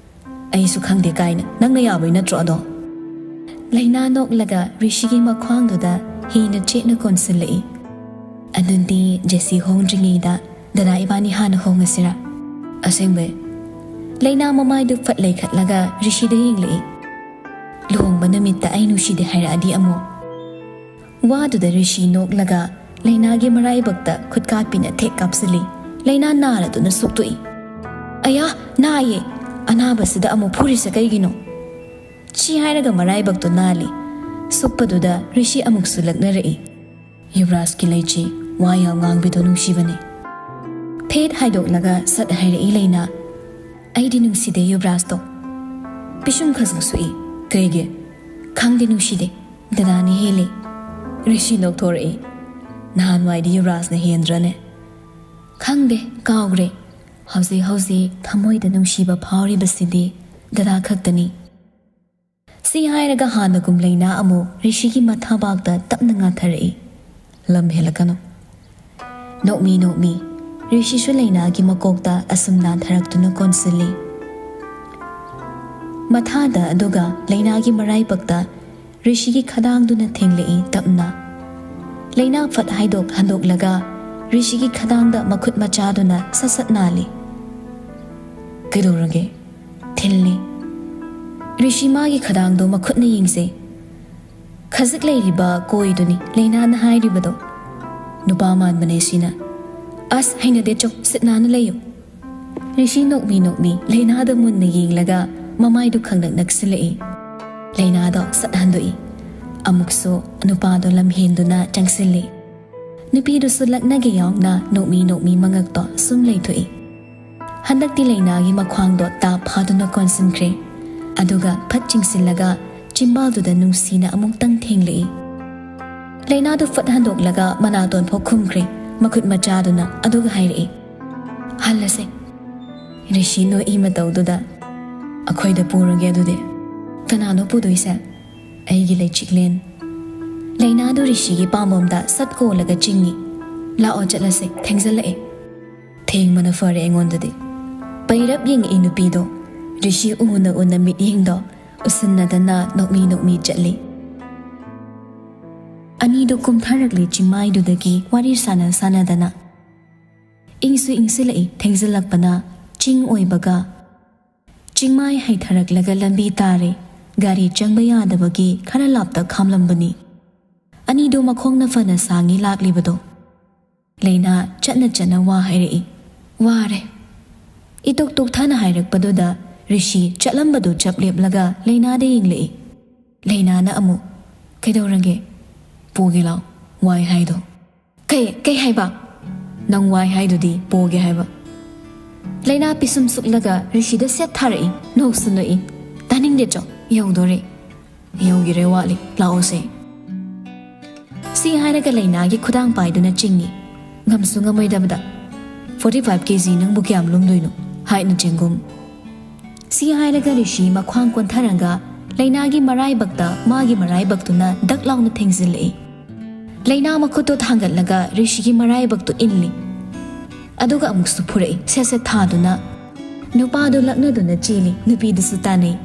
ꯑꯩꯁꯨ ꯈꯪꯗꯦ ꯀꯥꯏꯅ, ꯅꯪꯅ ꯌꯥꯕꯩ ꯅꯠꯇ꯭ꯔꯣ ꯑꯗꯣ?" ꯂꯩꯅꯥ ꯅꯣꯛꯂꯒ ꯔꯤꯁꯤꯒꯤ ꯃꯈ꯭ꯋꯥꯡꯗꯨꯗ ꯍꯦꯟꯅ ꯆꯦꯠꯅ ꯀꯣꯟꯁꯤꯜꯂꯛꯏ꯫ "ꯑꯗꯨꯗꯤ ꯖꯦꯁꯤ ꯍꯣꯡꯗ꯭ꯔꯤꯉꯩꯗ ꯗꯗꯥ ꯏꯕꯥꯅꯤ ꯍꯥꯟꯅ ꯍꯣꯡꯉꯁꯤꯔꯥ?" "ꯑꯁꯦꯡꯕꯩ?" ꯂꯩꯅꯥ ꯃꯃꯥꯏꯗꯨ ꯐꯠ ꯂꯩꯈꯠꯂꯒ ꯔꯤꯁꯤꯗ ꯌꯦꯡꯂꯛꯏ꯫ "ꯂꯨꯍꯣꯡꯕ ꯅꯨꯃꯤꯠꯇ ꯑꯩ ꯅꯨꯡꯁꯤꯗꯦ ꯍꯥꯏꯔꯛꯑꯗꯤ ꯑꯃꯨꯛ?" ꯋꯥꯗꯨꯗ ꯔꯤꯁꯤ ꯅꯣꯛꯂꯒ ꯂꯩꯅꯥꯒꯤ ꯃꯔꯥꯏꯕꯛꯇ ꯈꯨꯠꯀꯥꯞꯄꯤꯅ ꯊꯦꯛ ꯀꯥꯞꯁꯤꯜꯂꯤ꯫ ꯂꯩꯅꯥ ꯅꯥꯔꯗꯨꯅ ꯁꯨꯛꯇꯣꯛꯏ꯫ "ꯑꯌꯥ, ꯅꯥꯏꯌꯦ! ꯑꯅꯥꯕꯁꯤꯗ ꯑꯃꯨꯛ ꯐꯨꯔꯤꯁꯦ ꯀꯩꯒꯤꯅꯣ?" ꯁꯤ ꯍꯥꯏꯔꯒ ꯃꯔꯥꯏꯕꯛꯇꯣ ꯅꯥꯜꯂꯤ꯫ ꯁꯨꯞꯄꯗꯨꯗ ꯔꯤꯁꯤ ꯑꯃꯨꯛꯁꯨ ꯂꯛꯅꯔꯛꯏ꯫ ꯌꯨꯕ꯭ꯔꯥꯖꯀꯤ ꯂꯩꯆꯤ ꯋꯥ ꯌꯥꯝ ꯉꯥꯡꯕꯤꯗꯣ ꯅꯨꯡꯁꯤꯕꯅꯤ꯫ ꯐꯦꯠ ꯍꯥꯏꯗꯣꯛꯂꯒ ꯁꯠ ꯍꯥꯏꯔꯛꯏ ꯂꯩꯅꯥ꯫ "ꯑꯩꯗꯤ ꯅꯨꯡꯁꯤꯗꯦ ꯌꯨꯕ꯭ꯔꯥꯖꯇꯣ꯫ ꯄꯤꯁꯨꯝ ꯈꯖꯤꯛ ꯁꯨꯛꯏ꯫ ꯀꯩꯒꯤ?" "ꯈꯪꯗꯦ, ꯅꯨꯡꯁꯤꯗꯦ꯫ ꯗꯗꯥꯅ ꯍꯦꯜꯂꯤ"꯫ ꯔꯤꯁꯤ ꯅꯣꯛꯊꯣꯔꯛꯏ꯫ "ꯅꯍꯥꯟꯋꯥꯏꯗꯤ ꯌꯨꯕ꯭ꯔꯥꯖꯅ ꯍꯦꯟꯗ꯭ꯔꯅꯦ?" "ꯈꯪꯗꯦ, ꯀꯥꯎꯒ꯭ꯔꯦ꯫ ꯍꯧꯖꯤꯛ ꯍꯧꯖꯤꯛ ꯊꯃꯣꯏꯗ ꯅꯨꯡꯁꯤꯕ ꯐꯥꯎꯔꯤꯕꯁꯤꯗꯤ ꯗꯗꯥ ꯈꯛꯇꯅꯤ"꯫ ꯁꯤ ꯍꯥꯏꯔꯒ ꯍꯥꯟꯅꯒꯨꯝ ꯂꯩꯅꯥ ꯑꯃꯨꯛ ꯔꯤꯁꯤꯒꯤ ꯃꯊꯥꯕꯥꯛꯇ ꯇꯞꯅ ꯉꯥꯊꯔꯛꯏ꯫ "ꯂꯝ ꯍꯦꯜꯂꯛꯀꯅꯨ"꯫ ꯅꯣꯛꯃꯤ ꯅꯣꯛꯃꯤ ꯔꯤꯁꯤꯁꯨ ꯂꯩꯅꯥꯒꯤ ꯃꯀꯣꯛꯇ ꯑꯁꯨꯝ ꯅꯥꯟꯊꯔꯛꯇꯨꯅ ꯀꯣꯟꯁꯤꯜꯂꯤ꯫ ꯃꯊꯥꯗ ꯑꯗꯨꯒ ꯂꯩꯅꯥꯒꯤ ꯃꯔꯥꯏꯕꯛꯇ ꯔꯤꯁꯤꯒꯤ ꯈꯗꯥꯡꯗꯨꯅ ꯊꯦꯡꯂꯛꯏ ꯇꯞꯅ꯫ ꯂꯩꯅꯥ ꯐꯠ ꯍꯥꯏꯗꯣꯛ ꯍꯟꯗꯣꯛꯂꯒ ꯔꯤꯁꯤꯒꯤ ꯈꯗꯥꯡꯗ ꯃꯈꯨꯠ ꯃꯆꯥꯗꯨꯅ ꯁꯠ ꯁꯠ ꯅꯥꯜꯂꯤ꯫ "ꯀꯩꯗꯧꯔꯒꯦ?" ꯊꯤꯜꯂꯤ꯫ ꯔꯤꯁꯤ ꯃꯥꯒꯤ ꯈꯗꯥꯡꯗꯣ ꯃꯈꯨꯠꯅ ꯌꯦꯡꯖꯩ꯫ "ꯈꯖꯤꯛ ꯂꯩꯔꯤꯕ ꯀꯣꯏꯗꯨꯅꯤ ꯂꯩꯅꯥꯅ ꯍꯥꯏꯔꯤꯕꯗꯣ꯫ ꯅꯨꯄꯥ ꯃꯥꯟꯕꯅꯦ ꯁꯤꯅ꯫ ꯑꯁ, ꯍꯩꯅꯗꯦ, ꯆꯣ, ꯁꯤꯠ ꯅꯥꯟꯅ ꯂꯩꯌꯨ"꯫ ꯔꯤꯁꯤ ꯅꯣꯛꯃꯤ ꯅꯣꯛꯃꯤ ꯂꯩꯅꯥꯗ ꯃꯨꯟꯅ ꯌꯦꯡꯂꯒ ꯃꯃꯥꯏꯗꯨ ꯈꯪꯅꯛ ꯅꯛꯁꯤꯜꯂꯛꯏ꯫ ꯂꯩꯅꯥꯗꯣ ꯁꯠ ꯍꯟꯗꯣꯛꯏ꯫ ꯑꯃꯨꯛꯁꯨ ꯅꯨꯄꯥꯗꯣ ꯂꯝꯍꯦꯟꯗꯨꯅ ꯆꯪꯁꯤꯜꯂꯤ꯫ ꯅꯨꯄꯤꯗꯨꯁꯨ ꯂꯛꯅꯒꯦ ꯌꯥꯎꯅ ꯅꯣꯛꯃꯤ ꯅꯣꯛꯃꯤ ꯃꯉꯛꯇꯣ ꯁꯨꯝ ꯂꯩꯊꯣꯛꯏ꯫ ꯍꯟꯗꯛꯇꯤ ꯂꯩꯅꯥꯒꯤ ꯃꯈ꯭ꯋꯥꯡꯗꯣ ꯇꯥꯞ ꯐꯥꯗꯨꯅ ꯀꯣꯟꯁꯤꯟꯈ꯭ꯔꯦ꯫ ꯑꯗꯨꯒ ꯐꯠ ꯆꯤꯡꯁꯤꯜꯂꯒ ꯆꯤꯝꯕꯥꯜꯗꯨꯗ ꯅꯨꯡꯁꯤꯅ ꯑꯃꯨꯛꯇꯪ ꯊꯦꯡꯂꯛꯏ꯫ ꯂꯩꯅꯥꯗꯨ ꯐꯠ ꯍꯟꯗꯣꯛꯂꯒ ꯃꯅꯥꯇꯣꯟ ꯐꯥꯎ ꯈꯨꯝꯈ꯭ꯔꯦ ꯃꯈꯨꯠ ꯃꯆꯥꯗꯨꯅ, ꯑꯗꯨꯒ ꯍꯥꯏꯔꯛꯏ, "ꯍꯜꯂꯁꯦ"꯫ ꯔꯤꯁꯤ ꯅꯣꯛꯏ ꯃꯇꯧꯗꯨꯗ, "ꯑꯩꯈꯣꯏꯗ ꯄꯨꯔꯒꯦ ꯑꯗꯨꯗꯤ"꯫ "ꯀꯅꯥꯅꯣ ꯄꯨꯗꯣꯏꯁꯦ?" "ꯑꯩꯒꯤ ꯂꯩꯆꯤꯛꯂꯦꯟ"꯫ ꯂꯩꯅꯥꯗꯨ ꯔꯤꯁꯤꯒꯤ ꯄꯥꯝꯕꯣꯝꯗ ꯁꯠ ꯀꯣꯜꯂꯒ ꯆꯤꯡꯏ꯫ "ꯂꯥꯛꯑꯣ, ꯆꯠꯂꯁꯦ, ꯊꯦꯡꯖꯜꯂꯛꯑꯦ"꯫ "ꯊꯦꯡꯕꯅ ꯐꯔꯦ ꯑꯩꯉꯣꯟꯗꯗꯤ"꯫ ꯄꯩꯔꯞ ꯌꯦꯡꯉꯛꯏ ꯅꯨꯄꯤꯗꯣ꯫ ꯔꯤꯁꯤ ꯎꯅ ꯎꯅ ꯃꯤꯠꯌꯦꯡꯗꯣ ꯎꯁꯤꯟꯅꯗꯅ ꯅꯣꯛꯃꯤ ꯅꯣꯛꯃꯤ ꯆꯠꯂꯤ꯫ ꯑꯅꯤꯗꯨ ꯀꯨꯝꯊꯔꯛꯂꯤ ꯆꯤꯡꯃꯥꯏꯗꯨꯗꯒꯤ ꯋꯥꯔꯤ ꯁꯥꯟꯅ ꯁꯥꯟꯅꯗꯅ꯫ ꯏꯪꯁꯨ ꯏꯪꯁꯤꯜꯂꯛꯏ ꯊꯦꯡꯖꯤꯜꯂꯛꯄꯅ ꯆꯤꯡ ꯑꯣꯏꯕꯒ꯫ ꯆꯤꯡꯃꯥꯏ ꯍꯩꯊꯔꯛꯂꯒ ꯂꯝꯕꯤ ꯇꯥꯔꯦ꯫ ꯒꯥꯔꯤ ꯆꯪꯕ ꯌꯥꯗꯕꯒꯤ ꯈꯔ ꯂꯥꯞꯇ ꯈꯥꯝꯂꯝꯕꯅꯤ꯫ ꯑꯅꯤꯗꯨ ꯃꯈꯣꯡꯅ ꯐꯅ ꯁꯥꯡꯉꯤ ꯂꯥꯛꯂꯤꯕꯗꯣ꯫ ꯂꯩꯅꯥ ꯆꯠꯅ ꯆꯠꯅ ꯋꯥ ꯍꯥꯏꯔꯛꯏ꯫ "ꯋꯥꯔꯦ"꯫ ꯏꯇꯣꯛ ꯇꯣꯛꯊꯅ ꯍꯥꯏꯔꯛꯄꯗꯨꯗ ꯔꯤꯁꯤ ꯆꯠꯂꯝꯕꯗꯨ ꯆꯞ ꯂꯦꯞꯂꯒ ꯂꯩꯅꯥꯗ ꯌꯦꯡꯂꯛꯏ꯫ ꯂꯩꯅꯥꯅ ꯑꯃꯨꯛ, "ꯀꯩꯗꯧꯔꯒꯦ?" "ꯄꯣꯒꯦ ꯂꯥꯎ, ꯋꯥꯏ ꯍꯥꯏꯗꯣ"꯫ "ꯀꯩ, ꯀꯩ ꯍꯥꯏꯕ?" "ꯅꯪ ꯋꯥꯏ ꯍꯥꯏꯗꯨꯗꯤ ꯄꯣꯒꯦ ꯍꯥꯏꯕ"꯫ ꯂꯩꯅꯥ ꯄꯤꯁꯨꯝ ꯁꯨꯛꯂꯒ ꯔꯤꯁꯤꯗ ꯁꯦꯠ ꯊꯥꯔꯛꯏ꯫ ꯅꯣꯛꯁꯨ ꯅꯣꯛꯏ꯫ "ꯇꯥꯅꯤꯡꯗꯦ ꯆꯣ, ꯌꯧꯗꯣꯔꯦ"꯫ "ꯌꯧꯈꯤꯔꯦ, ꯋꯥꯠꯂꯤ, ꯂꯥꯛꯑꯣꯁꯦ"꯫ ꯁꯤ ꯍꯥꯏꯔꯒ ꯂꯩꯅꯥꯒꯤ ꯈꯨꯗꯥꯡ ꯄꯥꯏꯗꯨꯅ ꯆꯤꯡꯏ꯫ ꯉꯝꯁꯨ ꯉꯝꯃꯣꯏꯗꯕꯗ꯫ "ꯐꯣꯔꯇꯤ ꯐꯥꯏꯚ ꯀꯦ ꯖꯤ ꯅꯪꯕꯨ ꯀꯌꯥꯝ ꯂꯨꯝꯗꯣꯏꯅꯣ?" ꯍꯥꯏꯠꯅ ꯆꯦꯡꯒꯨꯝ꯫ ꯁꯤ ꯍꯥꯏꯔꯒ ꯔꯤꯁꯤ ꯃꯈ꯭ꯋꯥꯡ ꯀꯣꯟꯊꯔꯒ ꯂꯩꯅꯥꯒꯤ ꯃꯔꯥꯏꯕꯛꯇ ꯃꯥꯒꯤ ꯃꯔꯥꯏꯕꯛꯇꯨꯅ ꯗꯛ ꯂꯥꯎꯅ ꯊꯦꯡꯖꯤꯜꯂꯛꯏ꯫ ꯂꯩꯅꯥ ꯃꯈꯨꯠꯇꯨ ꯊꯥꯡꯒꯠꯂꯒ ꯔꯤꯁꯤꯒꯤ ꯃꯔꯥꯏꯕꯛꯇꯨ ꯏꯜꯂꯤ꯫ ꯑꯗꯨꯒ ꯑꯃꯨꯛꯁꯨ ꯐꯨꯔꯛꯏ, ꯁꯦꯠ ꯁꯦꯠ ꯊꯥꯗꯨꯅ꯫ ꯅꯨꯄꯥꯗꯨ ꯂꯛꯅꯗꯨꯅ ꯆꯦꯜꯂꯤ, ꯅꯨꯄꯤꯗꯨꯁꯨ ꯇꯥꯟꯅꯩ꯫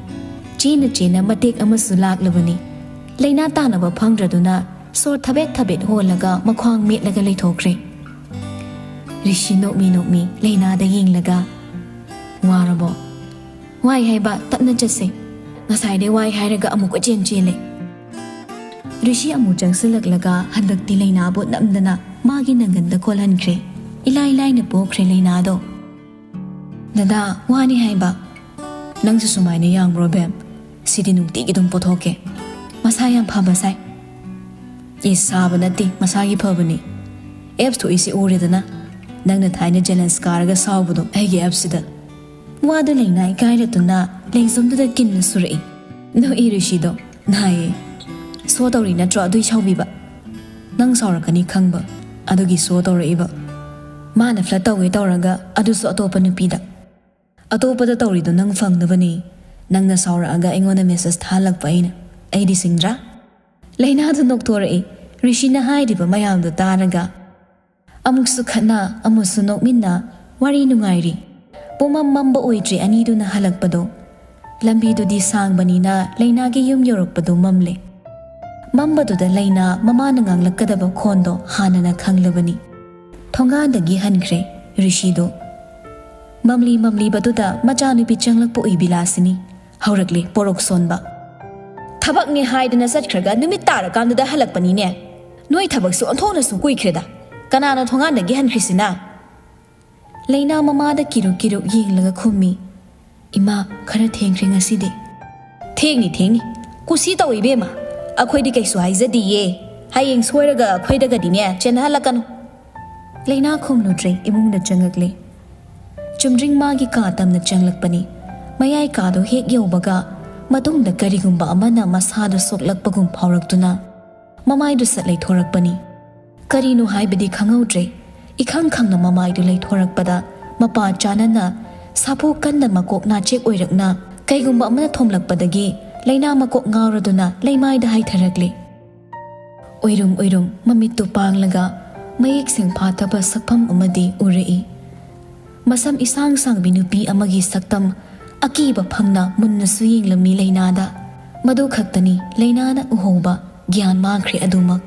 ꯆꯦꯅ ꯆꯦꯅ ꯃꯇꯦꯛ ꯑꯃꯁꯨ ꯂꯥꯛꯂꯕꯅꯤ꯫ ꯂꯩꯅꯥ ꯇꯥꯟꯅꯕ ꯐꯪꯗ꯭ꯔꯗꯨꯅ ꯁꯣꯔ ꯊꯕꯦꯠ ꯊꯕꯦꯠ ꯍꯣꯜꯂꯒ ꯃꯈ꯭ꯋꯥꯡ ꯃꯦꯠꯂꯒ ꯂꯩꯊꯣꯛꯈ꯭ꯔꯦ꯫ ꯔꯤꯁꯤ ꯅꯣꯛꯃꯤ ꯅꯣꯛꯃꯤ ꯂꯩꯅꯥꯗ ꯌꯦꯡꯂꯒ, "ꯋꯥꯔꯕꯣ?" "ꯋꯥꯏ ꯍꯥꯏꯕ, ꯇꯞꯅ ꯆꯠꯁꯦ꯫ ꯉꯁꯥꯏꯗꯩ ꯋꯥꯏ ꯍꯥꯏꯔꯒ ꯑꯃꯨꯛ ꯀꯣꯏꯆꯦꯟ ꯆꯦꯜꯂꯦ꯫" ꯔꯤꯁꯤ ꯑꯃꯨꯛ ꯆꯪꯁꯤꯜꯂꯛꯂꯒ ꯍꯟꯗꯛꯇꯤ ꯂꯩꯅꯥꯕꯨ ꯅꯝꯗꯅ ꯃꯥꯒꯤ ꯅꯪꯒꯟꯗ ꯀꯣꯜꯍꯟꯈ꯭ꯔꯦ꯫ ꯏꯂꯥꯏ ꯂꯥꯏꯅ ꯄꯣꯛꯈ꯭ꯔꯦ ꯂꯩꯅꯥꯗꯣ꯫ "ꯗꯗꯥ, ꯋꯥꯅꯤ ꯍꯥꯏꯕ꯫" "ꯅꯪꯁꯨ ꯁꯨꯃꯥꯏꯅ ꯌꯥꯡꯕ꯭ꯔꯣ ꯕꯦꯝ? ꯁꯤꯗꯤ ꯅꯨꯡꯇꯤꯒꯤ ꯑꯗꯨꯝ ꯄꯣꯊꯣꯛꯀꯦ꯫ ꯃꯁꯥ ꯌꯥꯝ ꯐꯕ ꯁꯥꯏ꯫" "ꯑꯦ, ꯁꯥꯕ ꯅꯠꯇꯦ, ꯃꯁꯥꯒꯤ ꯐꯕꯅꯤ꯫ ꯑꯦꯞꯁ ꯊꯣꯛꯏꯁꯤ ꯎꯔꯦꯗꯅ, ꯅꯪꯅ ꯊꯥꯏꯅ ꯆꯦꯂꯦꯟꯖ ꯀꯥꯔꯒ ꯁꯥꯎꯕꯗꯣ ꯑꯩꯒꯤ ꯑꯦꯞꯁꯤꯗ꯫" ꯋꯥꯗꯨ ꯂꯩꯅꯥ ꯏꯀꯥꯏꯔꯗꯨꯅ ꯂꯦꯡꯖꯨꯝꯗꯨꯗ ꯀꯤꯟꯅ ꯁꯨꯔꯛꯏ꯫ ꯅꯣꯛꯏ ꯔꯤꯁꯤꯗꯣ꯫ "ꯅꯥꯏꯌꯦ꯫ ꯁꯣ ꯇꯧꯔꯤ ꯅꯠꯇ꯭ꯔꯣ ꯑꯗꯨꯏ ꯁꯥꯎꯕꯤꯕ? ꯅꯪ ꯁꯥꯎꯔꯛꯀꯅꯤ ꯈꯪꯕ, ꯑꯗꯨꯒꯤ ꯁꯣ ꯇꯧꯔꯛꯏꯕ꯫ ꯃꯥꯅ ꯐ꯭ꯂꯠ ꯇꯧꯒꯦ ꯇꯧꯔꯒ ꯑꯗꯨꯁꯨ ꯑꯇꯣꯞꯄ ꯅꯨꯄꯤꯗ꯫ ꯑꯇꯣꯞꯄꯗ ꯇꯧꯔꯤꯗꯣ ꯅꯪ ꯐꯪꯅꯕꯅꯤ꯫ ꯅꯪꯅ ꯁꯥꯎꯔꯛꯑꯒ ꯑꯩꯉꯣꯟꯗ ꯃꯦꯁꯦꯖ ꯊꯥꯍꯜꯂꯛꯄ ꯑꯩꯅ꯫ ꯑꯩꯗꯤ ꯁꯤꯡꯗ꯭ꯔꯥ?" ꯂꯩꯅꯥꯗꯨ ꯅꯣꯛꯊꯣꯔꯛꯏ꯫ ꯔꯤꯁꯤꯅ ꯍꯥꯏꯔꯤꯕ ꯃꯌꯥꯝꯗꯨ ꯇꯥꯔꯒ꯫ ꯑꯃꯨꯛꯁꯨ ꯈꯠꯅ, ꯑꯃꯨꯛꯁꯨ ꯅꯣꯛꯃꯤꯟꯅ, ꯋꯥꯔꯤ ꯅꯨꯡꯉꯥꯏꯔꯤ꯫ ꯄꯨꯝꯃꯝ ꯃꯝꯕ ꯑꯣꯏꯗ꯭ꯔꯤ ꯑꯅꯤꯗꯨꯅ ꯍꯜꯂꯛꯄꯗꯣ꯫ ꯂꯝꯕꯤꯗꯨꯗꯤ ꯁꯥꯡꯕꯅꯤꯅ ꯂꯩꯅꯥꯒꯤ ꯌꯨꯝ ꯌꯧꯔꯛꯄꯗꯣ ꯃꯝꯂꯦ꯫ ꯃꯝꯕꯗꯨꯗ ꯂꯩꯅꯥ ꯃꯃꯥꯅ ꯉꯥꯡꯂꯛꯀꯗꯕ ꯈꯣꯟꯗꯣ ꯍꯥꯟꯅꯅ ꯈꯪꯂꯕꯅꯤ꯫ ꯊꯣꯡꯒꯥꯟꯗꯒꯤ ꯍꯟꯈ꯭ꯔꯦ ꯔꯤꯁꯤꯗꯣ꯫ ꯃꯝꯂꯤ ꯃꯝꯂꯤꯕꯗꯨꯗ ꯃꯆꯥꯅꯨꯄꯤ ꯆꯪꯂꯛꯄ ꯎꯏ ꯕꯤꯂꯥꯁꯤꯅꯤ꯫ ꯍꯧꯔꯛꯂꯦ ꯄꯣꯔꯣꯛ ꯁꯣꯟꯕ꯫ "ꯊꯕꯛꯅꯦ ꯍꯥꯏꯗꯅ ꯆꯠꯈ꯭ꯔꯒ ꯅꯨꯃꯤꯠ ꯇꯥꯔꯀꯥꯟꯗꯨꯗ ꯍꯜꯂꯛꯄꯅꯤꯅꯦ꯫ ꯅꯣꯏ ꯊꯕꯛꯁꯨ ꯑꯣꯟꯊꯣꯛꯅꯁꯨ ꯀꯨꯏꯈ꯭ꯔꯦꯗ꯫ ꯀꯅꯥꯅ ꯊꯣꯡꯒꯥꯟꯗꯒꯤ ꯍꯟꯈ꯭ꯔꯤꯁꯤꯅ?" ꯂꯩꯅꯥ ꯃꯃꯥꯗ ꯀꯤꯔꯨꯛ ꯀꯤꯔꯨꯛ ꯌꯦꯡꯂꯒ ꯈꯨꯝꯃꯤ, "ꯏꯃꯥ, ꯈꯔ ꯊꯦꯡꯈ꯭ꯔꯦ ꯉꯁꯤꯗꯤ꯫" "ꯊꯦꯡꯅꯤ, ꯊꯦꯡꯅꯤ꯫ ꯀꯨꯁꯤ ꯇꯧ ꯏꯕꯦꯝꯃ꯫ ꯑꯩꯈꯣꯏꯗꯤ ꯀꯩꯁꯨ ꯍꯥꯏꯖꯗꯤꯌꯦ꯫ ꯍꯌꯦꯡ ꯁꯣꯏꯔꯒ ꯑꯩꯈꯣꯏꯗꯒꯗꯤꯅꯦ ꯆꯦꯟꯅꯍꯜꯂꯛꯀꯅꯨ꯫" ꯂꯩꯅꯥ ꯈꯨꯝꯂꯨꯗ꯭ꯔꯦ, ꯏꯃꯨꯡꯗ ꯆꯪꯉꯛꯂꯦ꯫ ꯆꯨꯝꯗ꯭ꯔꯤꯡ ꯃꯥꯒꯤ ꯀꯥ ꯇꯝꯅ ꯆꯪꯂꯛꯄꯅꯤ꯫ ꯃꯌꯥꯏ ꯀꯥꯗꯣ ꯍꯦꯛ ꯌꯧꯕꯒ ꯃꯇꯨꯡꯗ ꯀꯔꯤꯒꯨꯝꯕ ꯑꯃꯅ ꯃꯁꯥꯗ ꯁꯣꯛꯂꯛꯄꯒꯨꯝ ꯐꯥꯎꯔꯛꯇꯨꯅ ꯃꯃꯥꯏꯗꯨ ꯁꯠ ꯂꯩꯊꯣꯔꯛꯄꯅꯤ꯫ ꯀꯔꯤꯅꯣ ꯍꯥꯏꯕꯗꯤ ꯈꯪꯍꯧꯗ꯭ꯔꯦ꯫ ꯏꯈꯪ ꯈꯪꯅ ꯃꯃꯥꯏꯗꯨ ꯂꯩꯊꯣꯔꯛꯄꯗ ꯃꯄꯥ ꯆꯥꯅꯅ ꯁꯥꯐꯨ ꯀꯟꯅ ꯃꯀꯣꯛ ꯅꯥꯆꯦꯛ ꯑꯣꯏꯔꯛꯅ ꯀꯩꯒꯨꯝꯕ ꯑꯃꯅ ꯊꯣꯝꯂꯛꯄꯗꯒꯤ ꯂꯩꯅꯥ ꯃꯀꯣꯛ ꯉꯥꯎꯔꯗꯨꯅ ꯂꯩꯃꯥꯏꯗ ꯍꯥꯏꯊꯔꯛꯂꯤ꯫ ꯎꯏꯔꯨꯝ ꯎꯏꯔꯨꯝ ꯃꯃꯤꯠꯇꯨ ꯄꯥꯡꯂꯒ ꯃꯌꯦꯛ ꯁꯦꯡꯐꯥꯠꯇꯕ ꯁꯛꯐꯝ ꯑꯃꯗꯤ ꯎꯔꯛꯏ꯫ ꯃꯁꯝ ꯏꯁꯥꯡ ꯁꯥꯡꯕꯤ ꯅꯨꯄꯤ ꯑꯃꯒꯤ ꯁꯛꯇꯝ ꯑꯀꯤꯕ ꯐꯪꯅ ꯃꯨꯟꯅꯁꯨ ꯌꯦꯡꯂꯝꯃꯤ ꯂꯩꯅꯥꯗ꯫ ꯃꯗꯨ ꯈꯛꯇꯅꯤ ꯂꯩꯅꯥꯅ ꯎꯍꯧꯕ ꯒ꯭ꯌꯥꯟ ꯃꯥꯡꯈ꯭ꯔꯦ ꯑꯗꯨꯃꯛ꯫